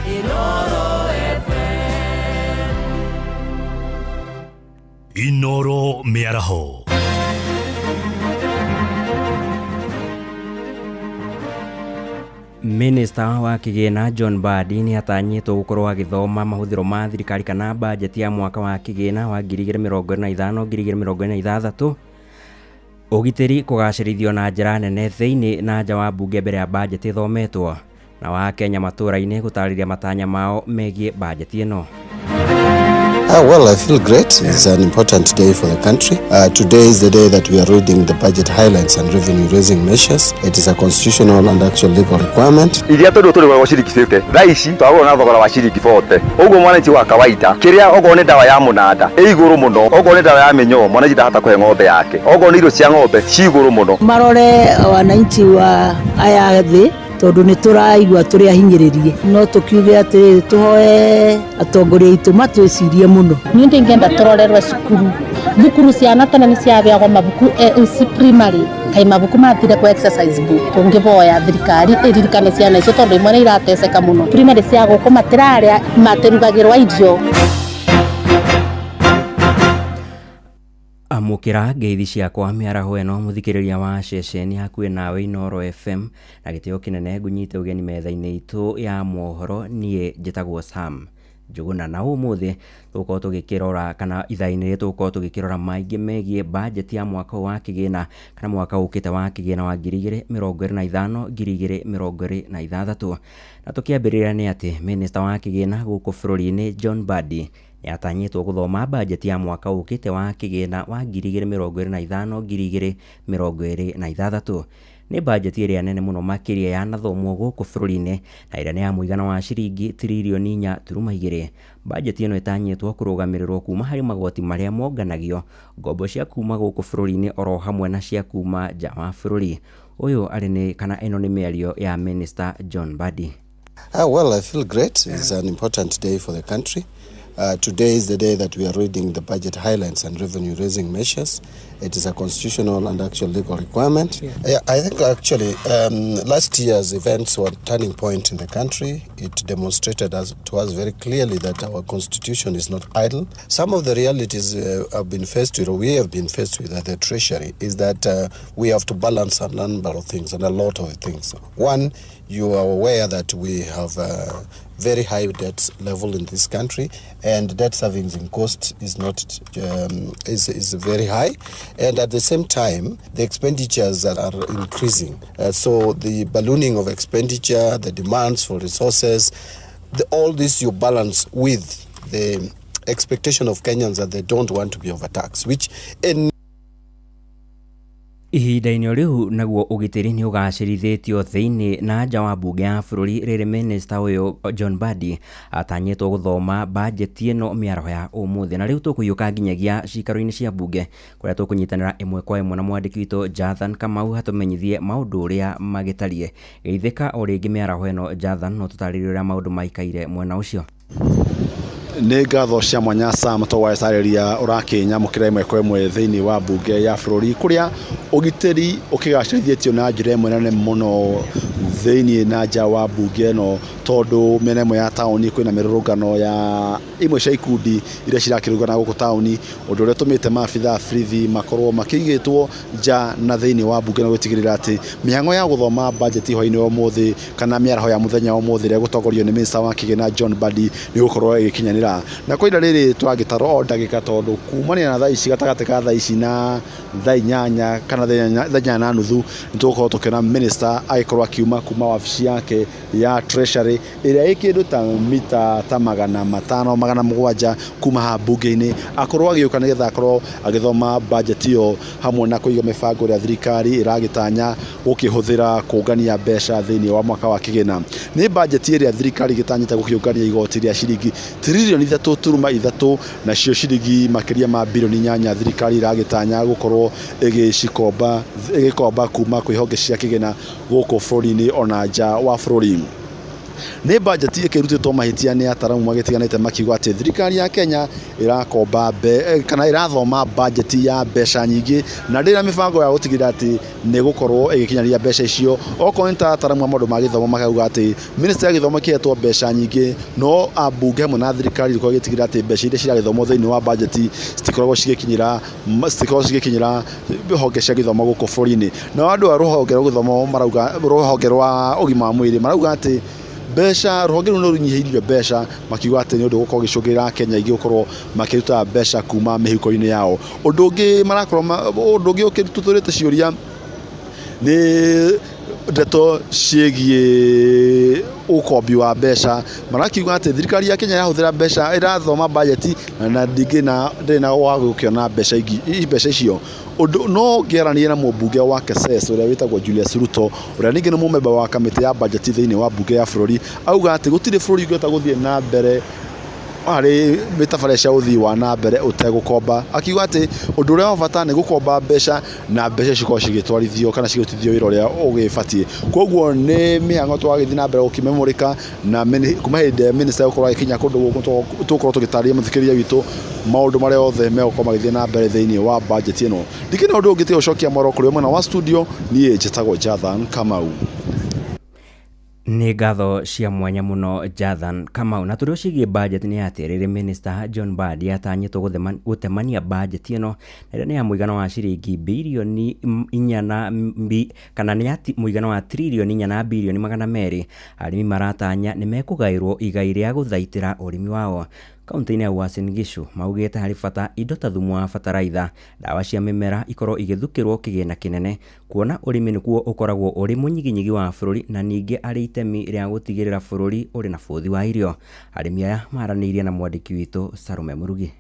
Inooro FM. Inooro Mĩaraho. Minista wa kĩgĩna John Mbadi nĩ atanyĩtwo gũkorwo agĩthoma mahũthĩro ma thirikari kana bajeti ya mwaka wa kĩgĩna wa 2025 2026. Ũgitĩri kũgacĩrithio na njĩra nene thĩinĩ na nja wa mbunge mbere ya bajeti ĩthometwo, na wa Kenya matũra-inĩ gũtarĩria matanya mao megiĩ bajeti ĩno. Well, I feel great. It's an important day for the country. Today is the day that we are reading the budget highlights and revenue raising measures. It is a constitutional and actual legal requirement. Iria tondũ tũrĩgũragwo ciringi 50, thaa ici twagũra na thogora wa ciringi 40. Ũguo mwananchi wa kawaida, kĩrĩa okorwo nĩ ndawa ya mũnanda ĩ igũrũ mũno, okorwo nĩ ndawa ya mĩnyoo mwananchi ndahota kũhe ng'ombe yake, okorwo nĩ irio cia ng'ombe ci igũrũ mũno. Marore wananchi wa aya thĩ, tondũ nĩ tũraigua tũrĩ ahinyĩrĩrie, no tũkiuge atĩrĩrĩ, tũhoe atongoria aitũ matwĩcirie mũno. Niĩ ndingĩenda tũrorerwe cukuru, thukuru ciana tene nĩ ciaheagwo mabuku, ci primary kai mabuku mathire kwa exercise book. Tũngĩboya thirikari ĩririkane ciana icio, tondũ imwe nĩ irateceka mũno. Primary cia gũkũ matirarĩa, matirugagĩrwo irio. Amũkĩra ngeithi ciakwa mĩaraho ĩno, mũthikĩrĩria wa ceceni hakuhĩ nawe Inooro FM, na gĩtĩo kĩnene ngũnyite ũgeni metha-inĩ itũ ya mohoro. Niĩ njĩtagwo Sam Njũgũna, na ũmũthĩ tũgũkorwo tũgĩkĩrora kana ithaa-inĩ rĩrĩ tũgũkorwo tũgĩkĩrora maingĩ megiĩ bajeti ya mwaka ũyũ wa kĩgĩna kana mwaka ũkĩte wa kĩgĩna wa 2025 2026. Na tũkĩambĩrĩria nĩ atĩ minista wa kĩgĩna gũkũ bũrũri-inĩ John Mbadi nĩ atanyĩtwo gũthoma bajeti ya mwaka ũkĩte wa kĩgĩna wa 2025 2026. Nĩ bajeti ĩrĩa nene mũno makĩria yanathomwo gũkũ bũrũri-inĩ, na ĩrĩa nĩ ya mũigana wa ciringi tiririoni 4.2. Bajeti ĩno ĩtanyĩtwo kũrũgamĩrĩrwo kuma harĩ magoti marĩa monganagio, ngombo cia kuma gũkũ bũrũri-inĩ oro hamwe na cia kuma nja wa bũrũri. Ũyũ arĩ nĩ kana ĩno nĩ mĩario ya Minister John Mbadi. Well, I feel great. It's an important day for the country. Today is the day that we are reading the budget highlights and revenue raising measures. It is a constitutional and actual legal requirement. Yeah, I think actually last year's events were a turning point in the country. It demonstrated to us very clearly that our constitution is not idle. Some of the realities have been faced with, or we have been faced with at the Treasury, is that we have to balance a number of things and a lot of things. One, you are aware that we have a very high debt level in this country, and debt servicing cost is not is very high, and at the same time the expenditures are increasing. So the ballooning of expenditure, the demands for resources, all this you balance with the expectation of Kenyans that they don't want to be overtaxed, which in Ihinda-inĩ rĩu naguo ũgitĩri nĩ ũgacĩrithĩtio thĩinĩ na nja wa mbunge ya bũrũri, rĩrĩ minista ũyũ John Mbadi atanyĩtwo gũthoma bajeti ĩno mĩaraho ya ũmũthĩ. Na rĩu tũkũiyũka nginyagia cikaro-inĩ cia mbunge kũrĩa tũkũnyitanĩra ĩmwe kwa ĩmwe na mwandĩki witũ Jathan Kamau atũmenyithie maũndũ ũrĩa magĩtariĩ. Geithĩka o rĩngĩ mĩaraho ĩno Jathan, no tũtarĩrie ũrĩa maũndũ maikaire mwena ũcio. Nĩ ngatho cia mwanya Sam, to wacarĩria ũrakĩnyamũkĩra ĩmwe kwa ĩmwe thĩinĩ wa mbunge ya bũrũri, kũrĩa ũgitĩri ũkĩgacĩrithĩtio na njĩra ĩmwe nene mũno thĩinĩ na nja wa mbunge ĩno, tondũ mĩena ĩmwe ya taũni kwĩna mĩrũrũngano ya imwe cia ikundi iria cirakĩrũgana gũkũ taũni, ũndũ ũrĩa ũtũmĩte maabitha a borithi makorwo makĩigĩtwo nja na thĩinĩ wa mbunge na gũtigĩrĩra atĩ mĩhang'o ya gũthoma bajeti hwainĩ wa ũmũthĩ kana mĩaraho ya mũthenya wa ũmũthĩ ĩrĩa ĩgũtongorio nĩ minista wa kĩgĩna John Mbadi nĩ gũkorwo ĩgĩkinyanĩra. Na kwa ihinda rĩrĩ tũragĩtarwo o ndagĩka, tondũ kumania na thaa ici, gatagatĩ ka thaa ici na thaa 8 kana thaa 8:30, nĩ tũgũkorwo tũkĩona minista agĩkorwo akiuma kuma wabici yake ya Treasury ĩrĩa ĩ kĩndũ ta mita ta 500 700 kuma haha mbunge-inĩ, akorwo agĩũka nĩgetha akorwo agĩthoma bajeti ĩyo hamwe na kũiga mĩbango ĩrĩa thirikari ĩragĩtanya gũkĩhũthĩra kũngania mbeca thĩinĩ wa mwaka wa kĩgĩna. Nĩ bajeti ĩrĩa thirikari ĩgĩtanyĩte gũkĩũngania igoti rĩa ciringi tiririoni 3.3, nacio ciringi makĩria ma birioni 8 thirikari ĩragĩtanya gũkorwo ĩgĩcikomba ĩgĩkomba kuma kwĩ honge cia kĩgĩna gũkũ bũrũri-inĩ ona nja wa bũrũri. Nĩ bajeti ĩkĩrutĩtwo mahĩtia nĩ ataramu magĩtiganĩte makiuga atĩ thirikari ya Kenya ĩrakomba kana ĩrathoma bajeti ya mbeca nyingĩ na ndĩrĩ na mĩbango ya gũtigĩrĩra atĩ nĩ gũkorwo ĩgĩkinyanĩria mbeca icio. Okorwo nĩ ta ataramu a maũndũ ma gĩthomo makauga atĩ ministry ya gĩthomo ĩkĩhetwo mbeca nyingĩ, no ambunge hamwe na thirikari ĩkorwo ĩgĩtigĩrĩra atĩ mbeca iria ciragĩthomwo thĩinĩ wa bajeti citikoragwo cigĩkinyĩra honge cia gĩthomo gũkũ bũrũri-inĩ. Nao andũ a rũhonge rwa gĩthomo marauga, rũhonge rwa ũgima wa mwĩrĩ marauga atĩ mbeca rũhonge rũu nĩ rũnyihĩirio mbeca, makiuga atĩ nĩ ũndũ gũkorwo gĩcũngĩrĩra Kenya aingĩ gũkorwo makĩruta mbeca kuma mĩhuko-inĩ yao. Ũndũ ũngĩ marakorwo, ũndũ ũngĩ ũkĩtũtũrĩte ciũria nĩ ndeto ciĩgiĩ ũkombi wa mbeca. Marakiuga atĩ thirikari ya Kenya ĩrahũthĩra mbeca, ĩrathoma bajeti na ndingĩ na ndĩrĩ na wa gũkĩona mbeca ingĩ, mbeca icio. Ũndũ no ngĩaranĩria na mũmbunge wa Keses ũrĩa wĩtagwo Julius Ruto, ũrĩa ningĩ nĩ mũmemba wa kamĩtĩ ya bajeti thĩinĩ wa mbunge ya bũrũri, auga atĩ gũtirĩ bũrũri ũngĩhota gũthiĩ na mbere harĩ mĩtabarĩre cia ũthii wa na mbere ũtegũkomba. Akiuga atĩ ũndũ ũrĩa wa bata nĩ gũkomba mbeca na mbeca cikorwo cigĩtwarithio kana cikĩrutithio wĩra ũrĩa ũgĩbatiĩ. Koguo nĩ mĩhang'o tũragĩthiĩ na mbere gũkĩmĩmũrĩka na kuma hĩndĩ ĩrĩa minister egũkorwo agĩkinya kũndũ gũkũ, tũgũkorwo tũgĩtarĩria mũthikĩrĩria witũ maũndũ marĩa othe megũkorwo magĩthiĩ na mbere thĩinĩ wa budget ĩno. Ndikĩrĩ na ũndũ ũngĩ tiga gũcokia mwaro kũrĩ mwena wa studio. Niĩ njĩtagwo Jathan Kamau. Nĩ ngatho cia mwanya mũno, Jathan Kamau. Na tũrĩ ciĩgiĩ budget nĩ atĩ rĩrĩ minister John Mbadi atanyĩtwo gũtemania budget ĩno, na ĩrĩa nĩ ya mũigana wa ciringi birioni inya na mbi, kana nĩ ati mũigana wa 4,200 billion. Arĩmi maratanya nĩ mekũgaĩrwo igai rĩa gũthaitĩra ũrĩmi wao. Kaunti-inĩ ya Uasin Gishu maugĩte harĩ bata indo ta thumu wa bataraitha, ndawa cia mĩmera ikorwo igĩthukĩrwo kĩgĩna kĩnene, kuona ũrĩmi nĩkuo ũkoragwo ũrĩ mũnyiginyigi wa bũrũri na ningĩ arĩ itemi rĩa gũtigĩrĩra bũrũri ũrĩ na bũthi wa irio. Arĩmi aya maranĩirie na mwandĩki witũ Salome Murugi.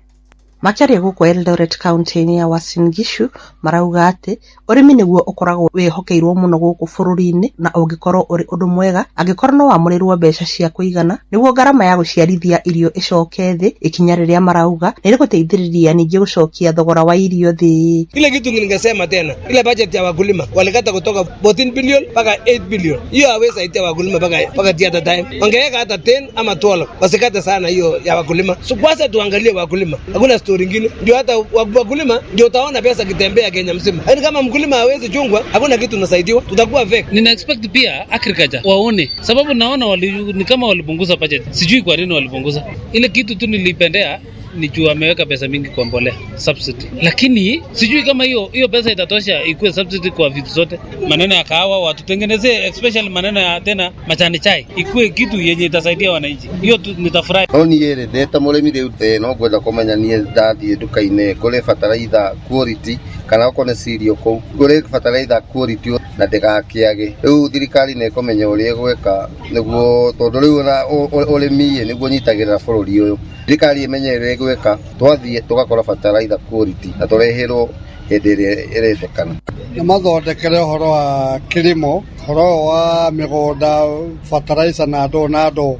Makĩaria gũkũ Eldoret kaunti-inĩ ya Uasin Gishu, marauga atĩ ũrĩmi nĩguo ũkoragwo wĩhokeirwo mũno gũkũ bũrũri-inĩ na ũngĩkorwo ũrĩ ũndũ mwega angĩkorwo no wamũrĩrwo mbeca cia kũigana nĩguo ngarama ya gũciarithia irio ĩcoke thĩ, ikinya rĩrĩa marauga nĩ rĩgũteithĩrĩria ningĩ gũcokia thogora wa irio thĩ. Ile kitu ningesema tena, ile budget ya wakulima walikata kutoka 14 billion mpaka 8 billion. Hiyo hawezi saidia wakulima mpaka the other time. Wangeweka hata 10 ama 12, wasikate sana hiyo ya wakulima. So kwanza tuangalie wakulima, hakuna story ingine. Ndio hata wakulima ndio utaona pesa kitembea Kenya mzima. Yaani kama mkulima hawezi chungwa, hakuna kitu unasaidiwa, tutakuwa fake. Nina expect pia agriculture waone, sababu naona ni kama walipunguza budget. Sijui kwa nini walipunguza. Ile kitu tu nilipendea ni juu ameweka pesa mingi kwa mbolea subsidy, lakini sijui kama hiyo hiyo pesa itatosha ikuwe subsidy kwa vitu zote. Maneno ya kahawa watutengenezee, especially maneno ya tena majani chai ikuwe kitu yenye itasaidia wananchi. Hiyo tu nitafurahi. No niĩ rĩ, ndĩ ta mũrĩmi rĩu no ngwenda kũmenya niĩ ndathiĩ nduka-inĩ ngũre bataraitha quality, kana okorwo nĩ cereal kũu ngũre bataraitha quality na ndĩgakĩage. Rĩu thirikari nĩ ĩkũmenya ũrĩa ĩgwĩka nĩguo, tondũ rĩu ona ũrĩmi ĩ nĩguo ũnyitagĩrĩra bũrũri ũyũ. Thirikari ĩmenye ũrĩa ĩgwĩka, twathiĩ tũgakora bataraitha quality na tũreherwo hĩndĩ ĩrĩa ĩrendekana. Na mathondekere ũhoro wa kilimo, ũhoro ũyũ wa mĩgũnda, fertilizer na ndũ na ndũ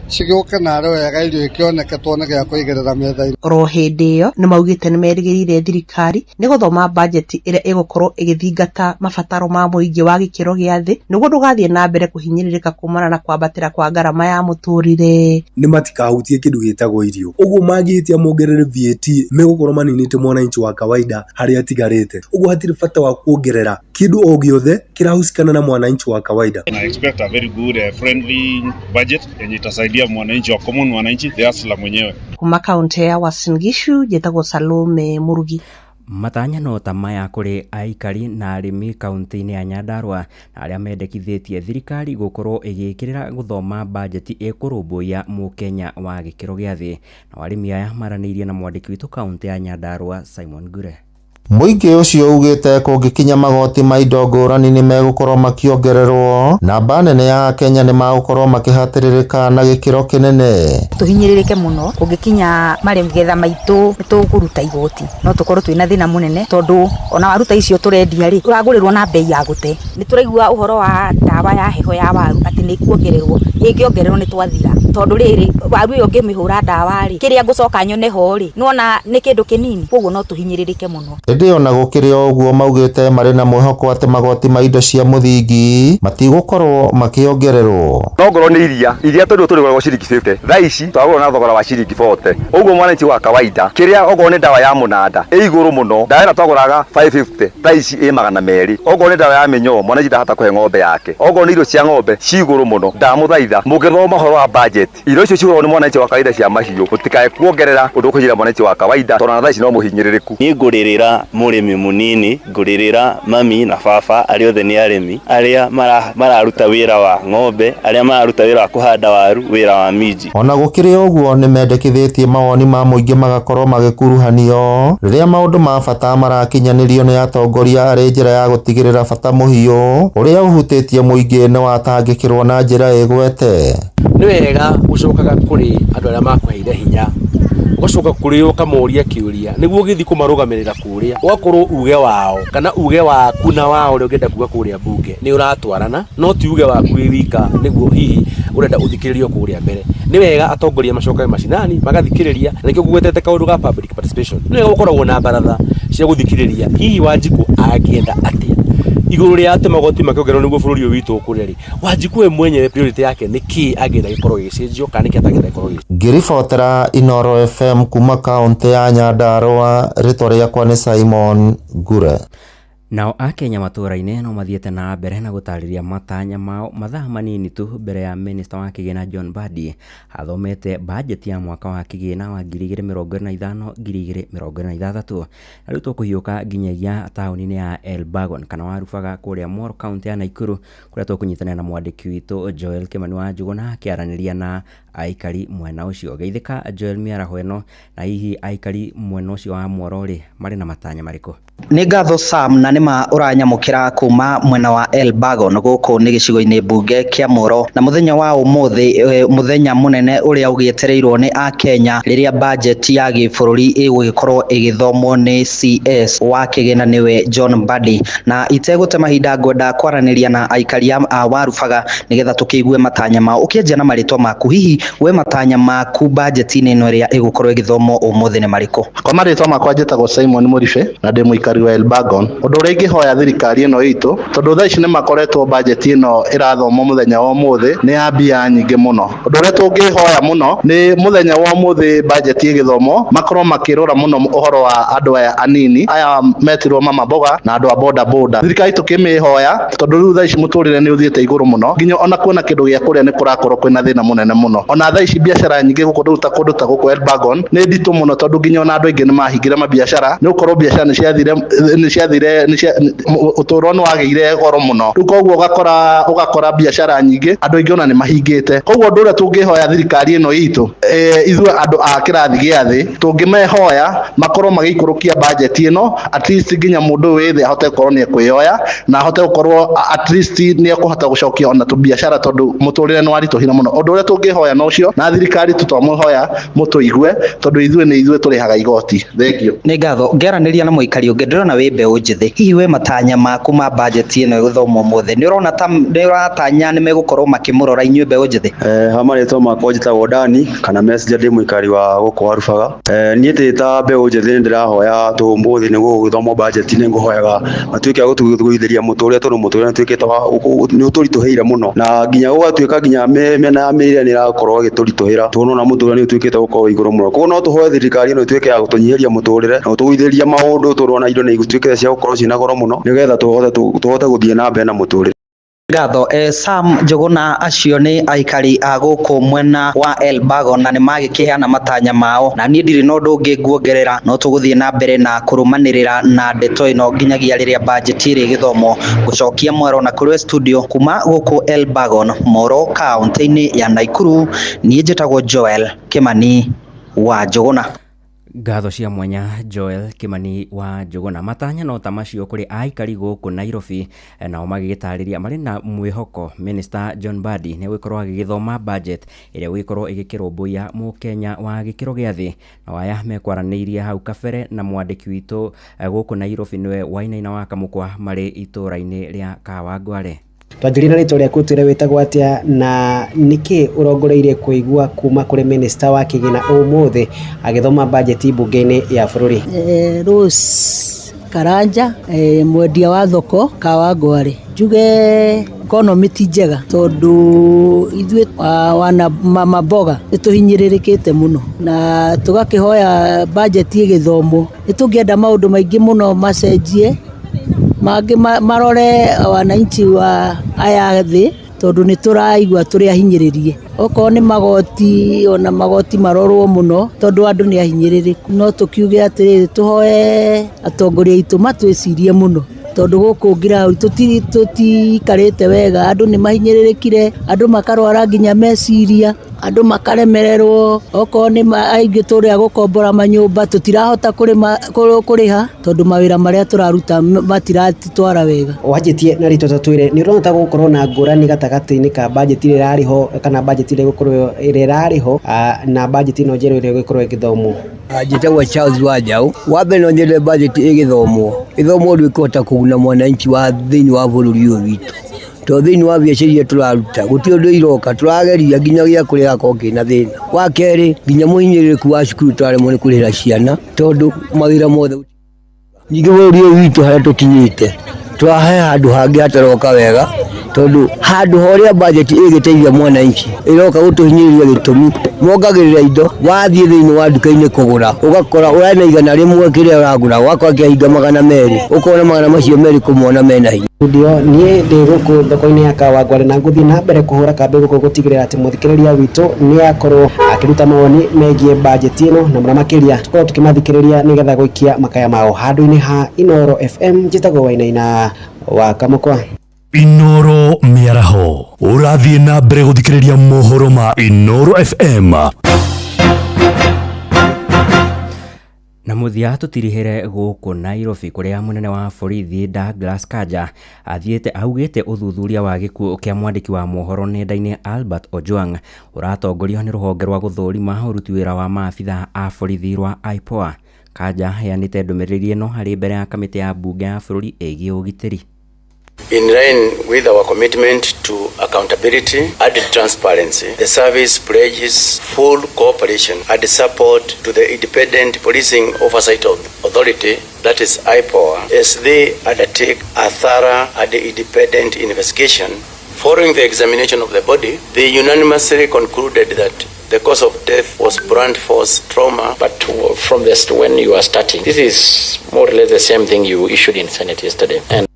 cigĩũke narĩ wega, irio ikĩoneke, tuone gĩa kũigĩrĩra metha-inĩ. Oro hĩndĩ ĩyo nĩ maugĩte nĩ merĩgĩrĩire thirikari nĩ gũthoma bajeti ĩrĩa ĩgũkorwo ĩgĩthingata mabataro ma mũingĩ wa gĩkĩro gĩa thĩ nĩguo ndũgathiĩ na mbere kũhinyĩrĩrĩka kumana na kwambatĩra kwa ngarama ya mũtũrĩre. Nĩ matikahutie kĩndũ gĩtagwo irio. Ũguo mangĩhĩtia mongerere VAT, megũkorwo maninĩte mwananchi wa kawaida harĩa atigarĩte. Ũguo hatirĩ bata wa kuongerera kĩndũ o gĩothe kĩrahusikana na mwananchi wa kawaida. I expect a very good friendly budget yenye itasaidia mwananchi wa common mwananchi, the hustler mwenyewe. Kuma kaunti ya Uasin Gishu, njĩtagwo Salome Murugi. Matanya no ta maya kũrĩ aikari na arĩmi kaunti-inĩ ya Nyandarua, na arĩa mendekithĩtie thirikari gũkorwo ĩgĩkĩrĩra gũthoma bajeti ĩkũrũmbũiya mũkenya wa gĩkĩro gĩa thĩ. Nao arĩmi aya maranĩirie na mwandĩki witũ kaunti ya Nyandarua, Simon Ngure. Mũingĩ ũcio ugĩte kũngĩkinya magoti ma indo ngũrani nĩ megũkorwo makĩongererwo, namba nene ya akenya nĩ magũkorwo makĩhatĩrĩrĩka na gĩkĩro kĩnene. Tũhinyĩrĩrĩke mũno kũngĩkinya magetha maitũ nĩ tũkũruta igoti, no tũkorwo twĩna thĩna mũnene, tondũ ona waruta icio tũrendia rĩ, ũragũrĩrwo na bei ya gũte. Nĩ tũraigua ũhoro wa ndawa ya heho ya waru atĩ nĩ ĩkuongererwo, ĩngĩongererwo nĩ twathira, tondũ rĩrĩ waru ĩyo ngĩmĩhũra ndawa rĩ, kĩrĩa ngũcoka nyone ho rĩ, nĩwona nĩ kĩndũ kĩnini, koguo no tũhinyĩrĩrĩke mũno. Ĩndĩ Ĩndĩ ona gũkĩrĩ o ũguo maugĩte marĩ na mwĩhoko atĩ magoti ma indo cia mũthingi matigũkorwo makĩongererwo. No ngorwo nĩ iria, iria tondũ tũrĩgũragwo ciringi 50, thaa ici twagũra na thogora wa ciringi 40. Ũguo mwananchi wa kawaida, kĩrĩa okorwo nĩ ndawa ya mũnanda ĩ igũrũ mũno, ndawa ĩrĩa twagũraga 550 thaa ici ĩ 200. Okorwo nĩ ndawa ya mĩnyoo mwananchi ndahota kũhe ng'ombe yake. Okorwo nĩ irio cia ng'ombe ci igũrũ mũno. Ndamũthaitha mũngĩthoma ũhoro wa budget, irio icio cigũragwo nĩ mwananchi wa kawaida cia mahiũ, mũtikae kuongerera ũndũ ũkũhinyĩrĩria mwananchi wa kawaida tondũ ona thaa ici no mũhinyĩrĩrĩku. Niĩ ngũrĩrĩra mũrĩmi mũnini, ngũrĩrĩra mami na baba arĩa othe nĩ arĩmi, arĩa mararuta wĩra wa ng'ombe, arĩa mararuta wĩra wa kũhanda waru, wĩra wa minji. Ona gũkĩrĩ ũguo nĩmendekithĩtie mawoni ma mũingĩ magakorwo magĩkuruhanio rĩrĩa maũndũ ma bata marakinyanĩrio nĩ atongoria arĩ njĩra ya gũtigĩrĩra bata mũhiũ ũrĩa ũhutĩtie mũingĩ nĩwatangĩkĩrwo na njĩra ĩgwete. Nĩ wega gũcokaga kũrĩ andũ arĩa makũheire hinya, ũgacoka kũrĩ o ũkamoria kĩũria nĩguo ũgĩthiĩ kũmarũgamĩrĩra kũrĩa, ũgakorwo uge wao kana uge waku na wao ũrĩa ũngĩenda kuga kũrĩa mbunge nĩ ũratwarana, no ti uge waku wĩ wika nĩguo hihi ũrenda ũthikĩrĩrio kũrĩa mbere. Nĩ wega atongoria macokage macinani magathikĩrĩria, na nĩkĩo ngũgwetete kaũndũ ga public participation. Nĩ wega gũkoragwo na baratha cia gũthikĩrĩria hihi Wanjikũ angĩenda atĩa igũrũ rĩa atĩ magoti makĩongererwo nĩguo bũrũri ũyũ witũ ũkũre rĩ, Wanjikũ we mwenyewe priority yake nĩ kĩĩ angĩenda gĩkorwo gĩgĩcenjio kana nĩkĩ atangĩenda gĩkorwo gĩgĩcenjio. Ngĩribotera Inooro FM kuma kaũntĩ ya Nyandarua, rĩtwa rĩakwa nĩ Simon Ngure. Nao Akenya matũũra-inĩ no mathiĩte na mbere na gũtarĩria matanya mao mathaa manini tu mbere ya minista wa kĩgĩna John Mbadi athomete bajeti ya mwaka wa kĩgĩna wa 2025 2026. Na rĩu tũkũhiũka nginyagia taũni-inĩ ya Elbagon kana Warubaga kũrĩa Moro kaũntĩ ya Naikuru kũrĩa tũkũnyitanĩra na mwandĩki witũ Joel Kĩmani wa Njũgũna akĩaranĩria na aikari mwena ũcio. Geithĩka Joel mĩaraho ĩno, na hihi aikari mwena ũcio wa Moro rĩ marĩ na matanya marĩkũ? Nĩ ngatho Sam, na nĩma ũranyamũkĩra kuma mwena wa Elbagon gũkũ nĩ gĩcigo-inĩ mbunge kĩa Moro, na mũthenya wa ũmũthĩ mũthenya mũnene ũrĩa ũgĩetereirwo nĩ Akenya rĩrĩa bajeti ya gĩbũrũri ĩgũgĩkorwo ĩgĩthomwo nĩ CS wa kĩgĩna nĩwe John Mbadi. Na itegũte mahinda ngwenda kwaranĩria na aikari a Warubaga nĩgetha tũkĩigue matanya mao. Ũkĩanjia na marĩtwa maku, hihi we matanya maku bajeti-inĩ ĩno ĩrĩa ĩgũkorwo ĩgĩthomwo ũmũthĩ nĩ marĩkũ? Kwa marĩtwa makwa njĩtagwo Simon Mũribe na ndĩ mũikari wa Elbagon. Ũndũ ũrĩa ingĩhoya thirikari ĩno itũ, tondũ thaa ici nĩ makoretwo bajeti ĩno ĩrathomwo mũthenya wa ũmũthĩ nĩ ya mbia nyingĩ mũno. Ũndũ ũrĩa tũngĩhoya mũno nĩ mũthenya wa ũmũthĩ bajeti ĩgĩthomwo makorwo makĩrora mũno ũhoro wa andũ aya anini aya metirwo mama mboga na andũ a boda boda. Thirikari tũkĩmĩhoya tondũ rĩu thaa ici mũtũrĩre nĩ ũthiĩte igũrũ mũno, nginya ona kuona kĩndũ gĩa kũrĩa nĩ kũrakorwo kwĩna thĩna mũnene mũno. Ona thaa ici biacara nyingĩ gũkũ rĩu ta kũndũ ta gũkũ Elbagon nĩ nditũ mũno, tondũ nginya ona andũ aingĩ nĩ mahingire mabiacara nĩ gũkorwo biacara nĩ ciathire, nĩ ciathire, nĩ cia, ũtũro nĩ wagĩire goro mũno. Rĩu koguo ũgakora biacara nyingĩ andũ aingĩ ona nĩ mahingĩte. Koguo ũndũ ũrĩa tũngĩhoya thirikari ĩno itũ, ithuĩ andũ a kĩrathi gĩa thĩ tũngĩmehoya makorwo magĩikũrũkia bajeti ĩno at least nginya mũndũ ũyũ wĩ thĩ ahote gũkorwo nĩ ekwĩyoya na ahote gũkorwo at least nĩ ekũhota gũcokia ona tũbiacara, tondũ mũtũrĩre nĩ waritũhire mũno. Ũndũ ũrĩa tũngĩhoya no ũcio, na thirikari tũtwamũhoya mũtũigue, tondũ ithuĩ nĩ ithuĩ tũrĩhaga igoti. Thank you. Nĩ ngatho. Ngĩaranĩria na mũikari ũngĩ ndĩrona wĩ mbeũ njĩthĩ, hihi we matanya maku ma bajeti ĩno ĩgũthomwo ũmũthĩ nĩ ũrona ta nĩ ũratanya nĩ megũkorwo makĩmũrora inyuĩ mbeũ njĩthĩ? Ha marĩtwa makwa njĩtagwo Dani kana Messenger, ndĩ mũikari wa gũkũ Warubaga. Niĩ ndĩ ta mbeũ njĩthĩ nĩ ndĩrahoya tũmũthĩ nĩ gũgĩthomwo bajeti, nĩ ngũhoyaga matuĩke a gũtũgũithĩria mũtũrĩre, tondũ mũtũrĩre nĩ ũtuĩkĩte wa nĩ ũtũritũhĩire mũno, na nginya gũgatuĩka nginya mĩena ya mĩrĩre nĩ ĩrakorwo ĩgĩtũritũhĩra, tondũ nĩwona mũtũrĩre nĩ ũtuĩkĩte gũkorwo wĩ igũrũ mũno. Koguo no tũhoe thirikari ĩno ĩtuĩke ya gũtũnyihĩria mũtũrĩre na gũtũgũithĩria maũndũ, tondũ ona indo nĩ ituĩkĩte cia gũkorwo ciĩna goro mũno, nĩgetha tũhote gũthiĩ na mbere na mũtũrĩre. Ngatho. Sam Njũgũna, acio nĩ aikari a gũkũ mwena wa Elbagon na nĩ magĩkĩheana matanya mao, na niĩ ndirĩ na ũndũ ũngĩ nguongerera, no tũgũthiĩ na mbere na kũrũmanĩrĩra na ndeto ĩno nginyagia rĩrĩa bajeti ĩrĩgĩthomwo. Gũcokia mwaro na kũrĩ studio kuma gũkũ Elbagon, Moro kaũntĩ-inĩ ya Naikuru, niĩ njĩtagwo Joel Kĩmani wa Njũgũna. Ngatho cia mwanya Joel Kĩmani wa Njũgũna. Matanya no ta macio kũrĩ aikari gũkũ Nairobi, nao magĩgĩtarĩria marĩ na mwĩhoko Minister John Mbadi nĩ egũgĩkorwo agĩgĩthoma budget ĩrĩa ĩgũgĩkorwo ĩgĩkĩrũmbũiya mũkenya wa gĩkĩro gĩa thĩ. Nao aya mekwaranĩirie hau kabere na mwandĩki witũ gũkũ Nairobi nĩwe Wainaina wa Kamũkwa marĩ itũra-inĩ rĩa Kawangware. Twanjĩrĩria na rĩtwa rĩaku ũtwĩre wĩtagwo atĩa na nĩkĩ ũrongoreirie kũigua kuma kũrĩ minista wa kĩgĩna ũmũthĩ agĩthoma bajeti mbunge-inĩ ya bũrũri? Rose Karanja, mwendia wa thoko Kawangware. Njuge economy ti njega tondu ithuĩ wana mama mboga nĩ tũhinyĩrĩrĩkĩte mũno na tũgakĩhoya budget ĩgĩthomwo. Nĩ tũngĩenda maũndũ maingĩ mũno macenjie, mangĩ marore wananchi wa aya thĩ tondu nĩ tũraigua tũrĩ ahinyĩrĩrie. Okorwo nĩ magoti, ona magoti marorwo mũno tondu andũ nĩ ahinyĩrĩrĩku. No tũkiuge atĩrĩrĩ, tũhoe atongoria aitũ matwĩcirie mũno tondu gũkũ ground tũtiikarĩte wega, andũ nĩ mahinyĩrĩrĩkire, andũ makarwara nginya meciria, andũ makaremererwo. Okorwo nĩ aingĩ tũrĩa gũkombora manyũmba tũtirahota kũrĩha tondu mawĩra marĩa tũraruta matiratwara wega. Wanjĩtie na rĩtwa tatwĩre nĩ ũrona ta gũgũkorwo na ngũrani gatagatĩ-inĩ ka budget ĩrĩa ĩrarĩ ho kana budget ĩrĩa ĩgũkorwo ĩrĩa ĩrarĩ ho na budget ĩno njerũ ĩrĩa ĩgũkorwo ĩgĩthomwo? Njĩtagwo Charles Wanjaũ. Wa mbere no nyende budget ĩgĩthomwo ĩthomwo ũndũ ĩkũhota kũguna mwananchi wa thĩinĩ wa bũrũri ũyũ witũ, tondũ thĩinĩ wa biacara iria tũraruta gũtirĩ ũndũ iroka, tũrageria nginya gĩa kũrĩa gĩgakorwo kĩna thĩna. Wa kerĩ, nginya mũhinyĩrĩrĩku wa cukuru tũraremwo nĩ kũrĩhĩra ciana tondũ mawĩra mothe. Ningĩ bũrũri ũyũ witũ harĩa tũkinyĩte tũrahe handũ hangĩ hataroka wega, tondũ handũ ha ũrĩa budget ĩgĩteithia mwananchi ĩroka gũtũhinyĩrĩria. Gĩtũmi mongagĩrĩra indo, wathiĩ thĩinĩ wa nduka-inĩ kũgũra ũgakora ũrena 100 kĩrĩa ũragũra, ũgakora kĩahinga 200, ũkona magana macio merĩ kũmona mena hinya. Studio niĩ ndĩ gũkũ thoko-inĩ ya Kawangware na ngũthiĩ na mbere kũhũra kambĩ gũkũ gũtigĩrĩra atĩ mũthikĩrĩria witũ nĩ akorwo akĩruta mawoni megiĩ bajeti ĩno na mũno makĩria tũkorwo tũkĩmathikĩrĩria nĩgetha gũikia makaya mao handũ-inĩ ha Inooro FM. Njĩtagwo Wainaina wa Kamũkwa. Inoro mĩaraho, ũrathiĩ na mbere gũthikĩrĩria mohoro ma Inoro FM. Na mũthia tũtirihĩre gũkũ Nairobi kũrĩa mũnene wa borithi Douglas Kanja athiĩte augĩte ũthuthuria wa gĩkuũ kĩa mwandĩki wa mohoro nenda-inĩ Albert Ojwang ũratongorio nĩ rũhonge rwa gũthũrima ũruti wĩra wa maabitha a borithi rwa IPOA. Kanja aheanĩte ndũmĩrĩri ĩno harĩ mbere ya kamĩtĩ ya mbunge ya bũrũri ĩgiĩ ũgitĩri. In line with our commitment to accountability and transparency, the service pledges full cooperation and support to the Independent Policing Oversight Authority, that is IPOA, as they undertake a thorough and independent investigation. Following the examination of the body, they unanimously concluded that the cause of death was blunt force trauma. But from this, when you are starting, this is more or less the same thing you issued in Senate yesterday. And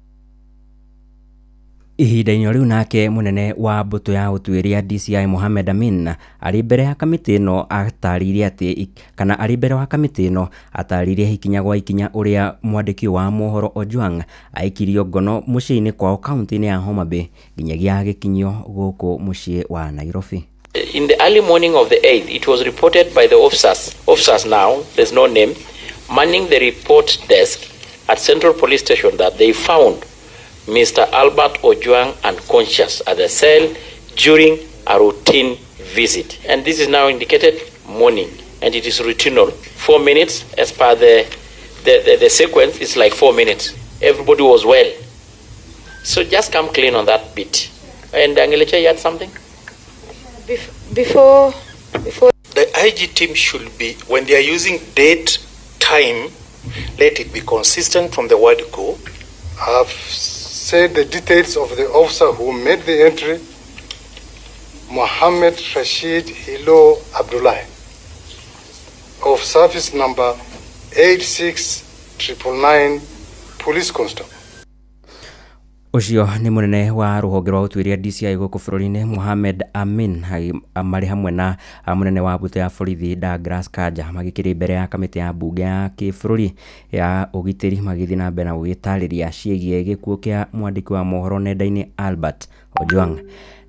Ihinda-inĩ rĩu nake mũnene wa mbũtũ ya ũtuĩria DCI Mohamed Amin arĩ mbere ya kamĩtĩ ĩno atarĩirie atĩ kana arĩ mbere wa kamĩtĩ ĩno atarĩirie ikinya gwa ikinya ũrĩa mwandĩki wa mohoro Ojwang aikirio ngono mũciĩ-inĩ kwao kaunti-inĩ ya Homa Bay nginyagia agĩkinyio gũkũ mũciĩ wa Nairobi. In the early morning of the 8th, it was reported by the officers now, there's no name, manning the report desk at Central Police Station that they found Mr. Albert Ojwang unconscious at the cell during a routine visit. And this is now indicated morning, and it is routinal. 4 minutes, as per the sequence, it's like 4 minutes. Everybody was well. So just come clean on that bit. And Angelica, you had something? Before The IG team should be, when they are using date, time, let it be consistent from the word go. I've said the details of the officer who made the entry, Mohammed Rashid Hilo Abdullah, of service number 86999, police constable. Ũcio nĩ mũnene wa rũhonge rwa ũtuĩria DCI gũkũ bũrũri-inĩ Mohamed Amin marĩ hamwe na mũnene wa mbũtũ ya borithi Douglas Kanja magĩkĩrĩ mbere ya kamĩtĩ ya mbunge ya kĩbũrũri ya ũgitĩri magĩthiĩ na mbere na gũgĩtarĩria ciĩgiĩ gĩkuũ kĩa mwandĩki wa mohoro nenda-inĩ Albert Ojwang.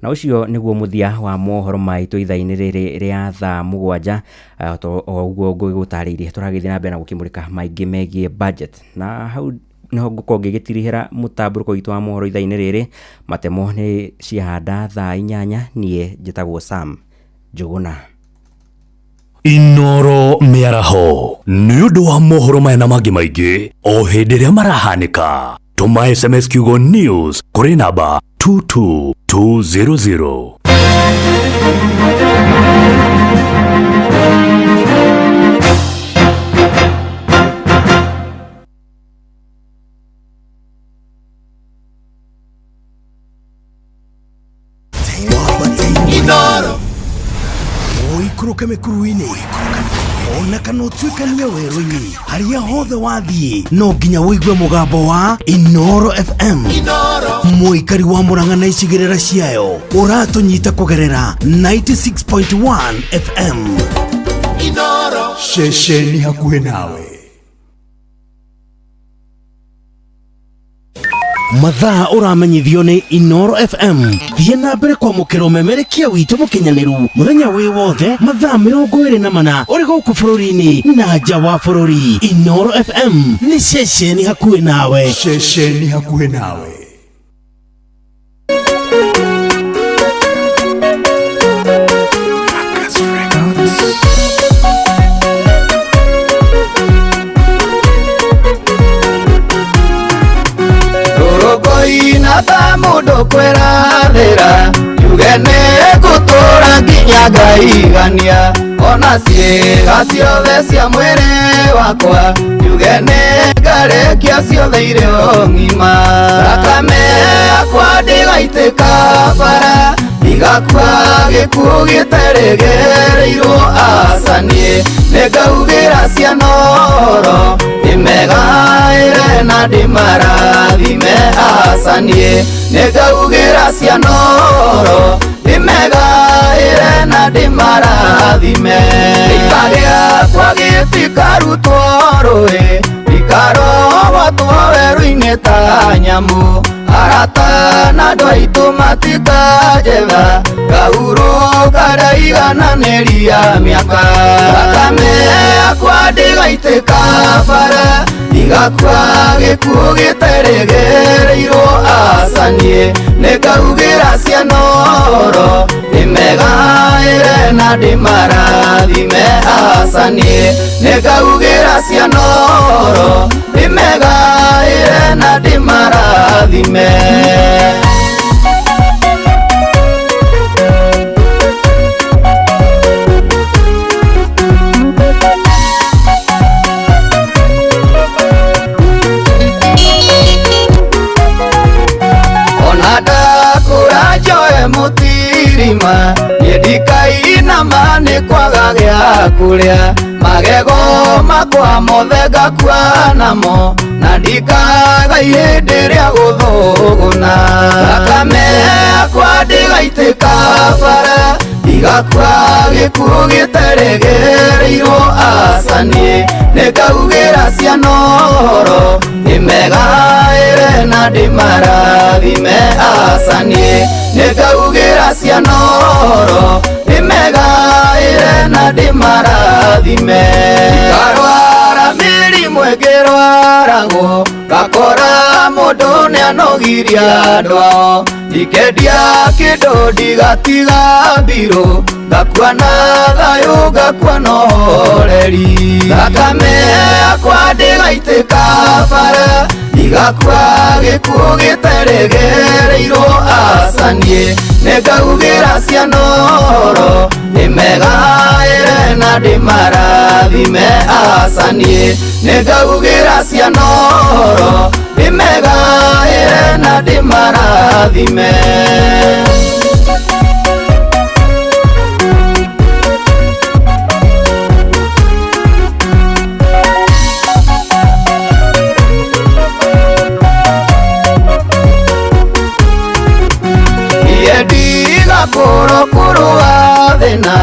Na ũcio nĩguo mũthia wa mohoro maitũ ithaa-inĩ rĩrĩ rĩa thaa 7. O ũguo ngũgĩgũtarĩirie, tũragĩthiĩ na mbere na gũkĩmũrĩka maingĩ megiĩ budget na hau niho ngũkorwo ngĩgĩtirihĩra mũtambũrũko witũ wa mohoro ithaa-inĩ rĩrĩ. Matemo nĩ ciahanda thaa 8. Niĩ njĩtagwo Sam Njũgũna. Inoro mĩaraho, nĩ ũndũ wa mohoro maya na mangĩ maingĩ o hĩndĩ ĩrĩa marahanĩka, tũma SMS kiugo news kũrĩ namba 22200. Ũikũrũke mĩkuru-inĩ ona kana ũtuĩkanie werũ-inĩ, harĩa hothe wathiĩ no nginya ũigue mũgambo wa Inoro FM. Mũikari wa Murang'a na icigĩrĩra ciayo, ũratũnyita kũgerera 96.1 FM. Ceceni hakuhĩ nawe. Mathaa ũramenyithio nĩ Inoro FM. Thiĩ na mbere kwamũkĩra ũmemerekia witũ mũkinyanĩru mũthenya wĩ wothe, mathaa 24, ũrĩ gũkũ bũrũri-inĩ na nja wa bũrũri. Inoro FM nĩ ceceni hakuhĩ nawe. Ceceni hakuhĩ nawe. Rũrũngũi-na ta mũndũ kwĩrathĩra, njuge nĩ ngũtũra nginya ngaigania, ona ciĩga ciothe cia mwĩrĩ wakwa, njuge nĩ ngarĩkia ciothe irĩ o ng'ima. Thakame yakwa ndĩgaitĩka bara, ndigakua gĩkuũ gĩterĩgĩrĩirwo, aca niĩ nĩngaugĩra ciana ũhoro, ndĩmegaĩre na ndĩmarathime, aca niĩ nĩngaugĩra ciana ũhoro, ndĩmegaĩre na ndĩmarathime. Gĩika gĩakwa gĩtikarutwo rũĩ, ndikarogotwo werũ-inĩ ta nyamũ, arata na andũ aitũ matikanjetha, ngahurũka ndaigananĩria mĩaka. Thakame yakwa ndĩgaitĩka bara, ndigakua gĩkuũ gĩterĩgĩrĩirwo, aca niĩ nĩngaugĩra ciana ũhoro, ndĩmegaĩre na ndĩmarathime, aca niĩ nĩngaugĩra ciana ũhoro, ndĩmegaĩre na ndĩmarathime. Ona ndakũra njoe mũtirima, niĩ ndikainama nĩ kwaga gĩa kũrĩa, magego makwa mothe ngakua namo, na ndikaga ihĩndĩ rĩa gũthũgũna. Thakame yakwa ndĩgaitĩka bara, ndigakua gĩkuũ gĩterĩgĩrĩirwo, aca niĩ nĩngaugĩra ciana ũhoro, ndĩmegaĩre na ndĩmarathime, aca niĩ nĩngaugĩra ciana ũhoro, ndĩmegaĩre na ndĩmarathime. Ndikarwara mĩrimũ ĩngĩrwaragwo, ngakora mũndũ nĩanogirie andũ ao, ndikendia kĩndũ ndigatiga mbirũ, ngakua na thayũ, ngakua na ũhoreri. Thakame yakwa ndĩgaitĩka bara, ndigakua gĩkuũ gĩterĩgĩrĩirwo, aca niĩ nĩngaugĩra ciana ũhoro, ndĩmegaĩre na ndĩmarathime, aca niĩ nĩngaugĩra ciana ũhoro, ndĩmegaĩre na ndĩmarathime. Niĩ ndigakũrwo kũrũa thĩna,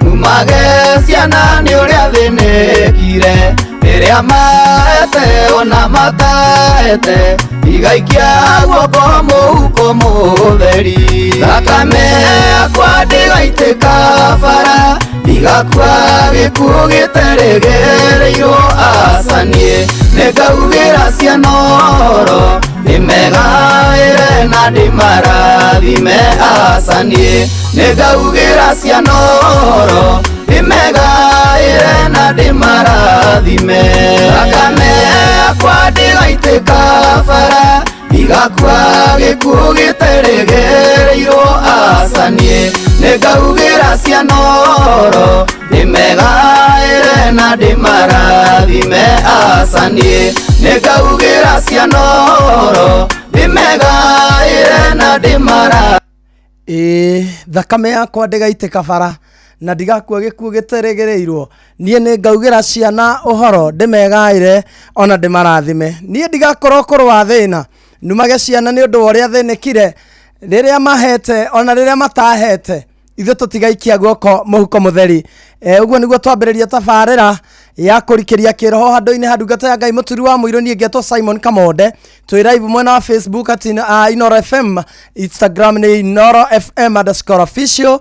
numage ciana nĩ ũrĩa thĩnĩkire, rĩrĩa maete ona mataete, ndigaikia guoko mũhuko mũtheri. Thakame yakwa ndĩgaitĩka bara, ndigakua gĩkuũ gĩterĩgĩrĩirwo, aca niĩ nĩngaugĩra ciana ũhoro, ndĩmegaĩre na ndĩmarathime, aca niĩ nĩngaugĩra ciana ũhoro, ndĩmegaĩre na ndĩmarathime. Thakame yakwa ndĩgaitĩka bara, ndigakua gĩkuũ gĩterĩgĩrĩirwo, aca niĩ nĩngaugĩra ciana ũhoro, ndĩmegaĩre na ndĩmarathime, aca niĩ nĩngaugĩra ciana ũhoro, ndĩmegaĩre na ndĩmara Ĩĩ, thakame yakwa ndĩgaitĩka bara, Na ndigakua gĩkuũ gĩterĩgĩrĩirwo. Niĩ nĩ ngaugĩra ciana ũhoro, ndĩmegaĩre ona ndĩmarathime. Niĩ ndigakorwo kũrũa thĩna, numage ciana nĩ ũndũ wa ũrĩa thĩnĩkire rĩrĩa mahete ona rĩrĩa matahete. Ithuĩ tũtigaikia guoko mũhuko mũtheri. Ũguo nĩguo twambĩrĩria tabarĩra ya kũrikĩria kĩroho handũ-inĩ ha ndungata ya Ngai mũturi wa mũirũ. Niĩ ngetwo Simon Kamonde. Twĩ live mwena wa Facebook at Inoro FM, Instagram nĩ Inoro FM underscore official,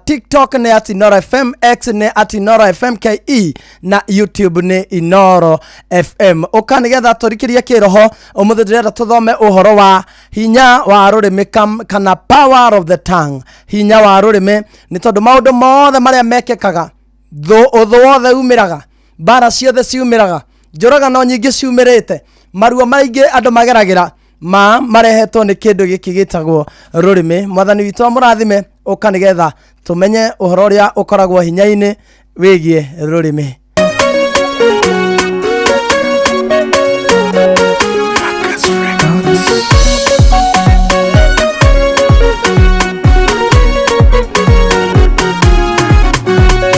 TikTok nĩ at Inoro FM, X nĩ at Inoro FM KE na YouTube nĩ Inoro FM. Ũka nĩgetha tũrikĩrie kĩroho. Ũmũthĩ ndĩrenda tũthome ũhoro wa hinya wa rũrĩmĩ kana power of the tongue. Hinya wa rũrĩmĩ nĩ tondũ maũndũ mothe marĩa mekĩkaga, ũthũ wothe umĩraga, mbara ciothe ciumĩraga, njũragano nyingĩ ciumĩrĩte, maruo maingĩ andũ mageragĩra ma marehetwo nĩ kĩndũ gĩkĩ gĩtagwo rũrĩmĩ. Mwathani witũ amũrathime. Ũka nĩgetha tũmenye ũhoro ũrĩa ũkoragwo hinya-inĩ wĩgiĩ rũrĩmĩ.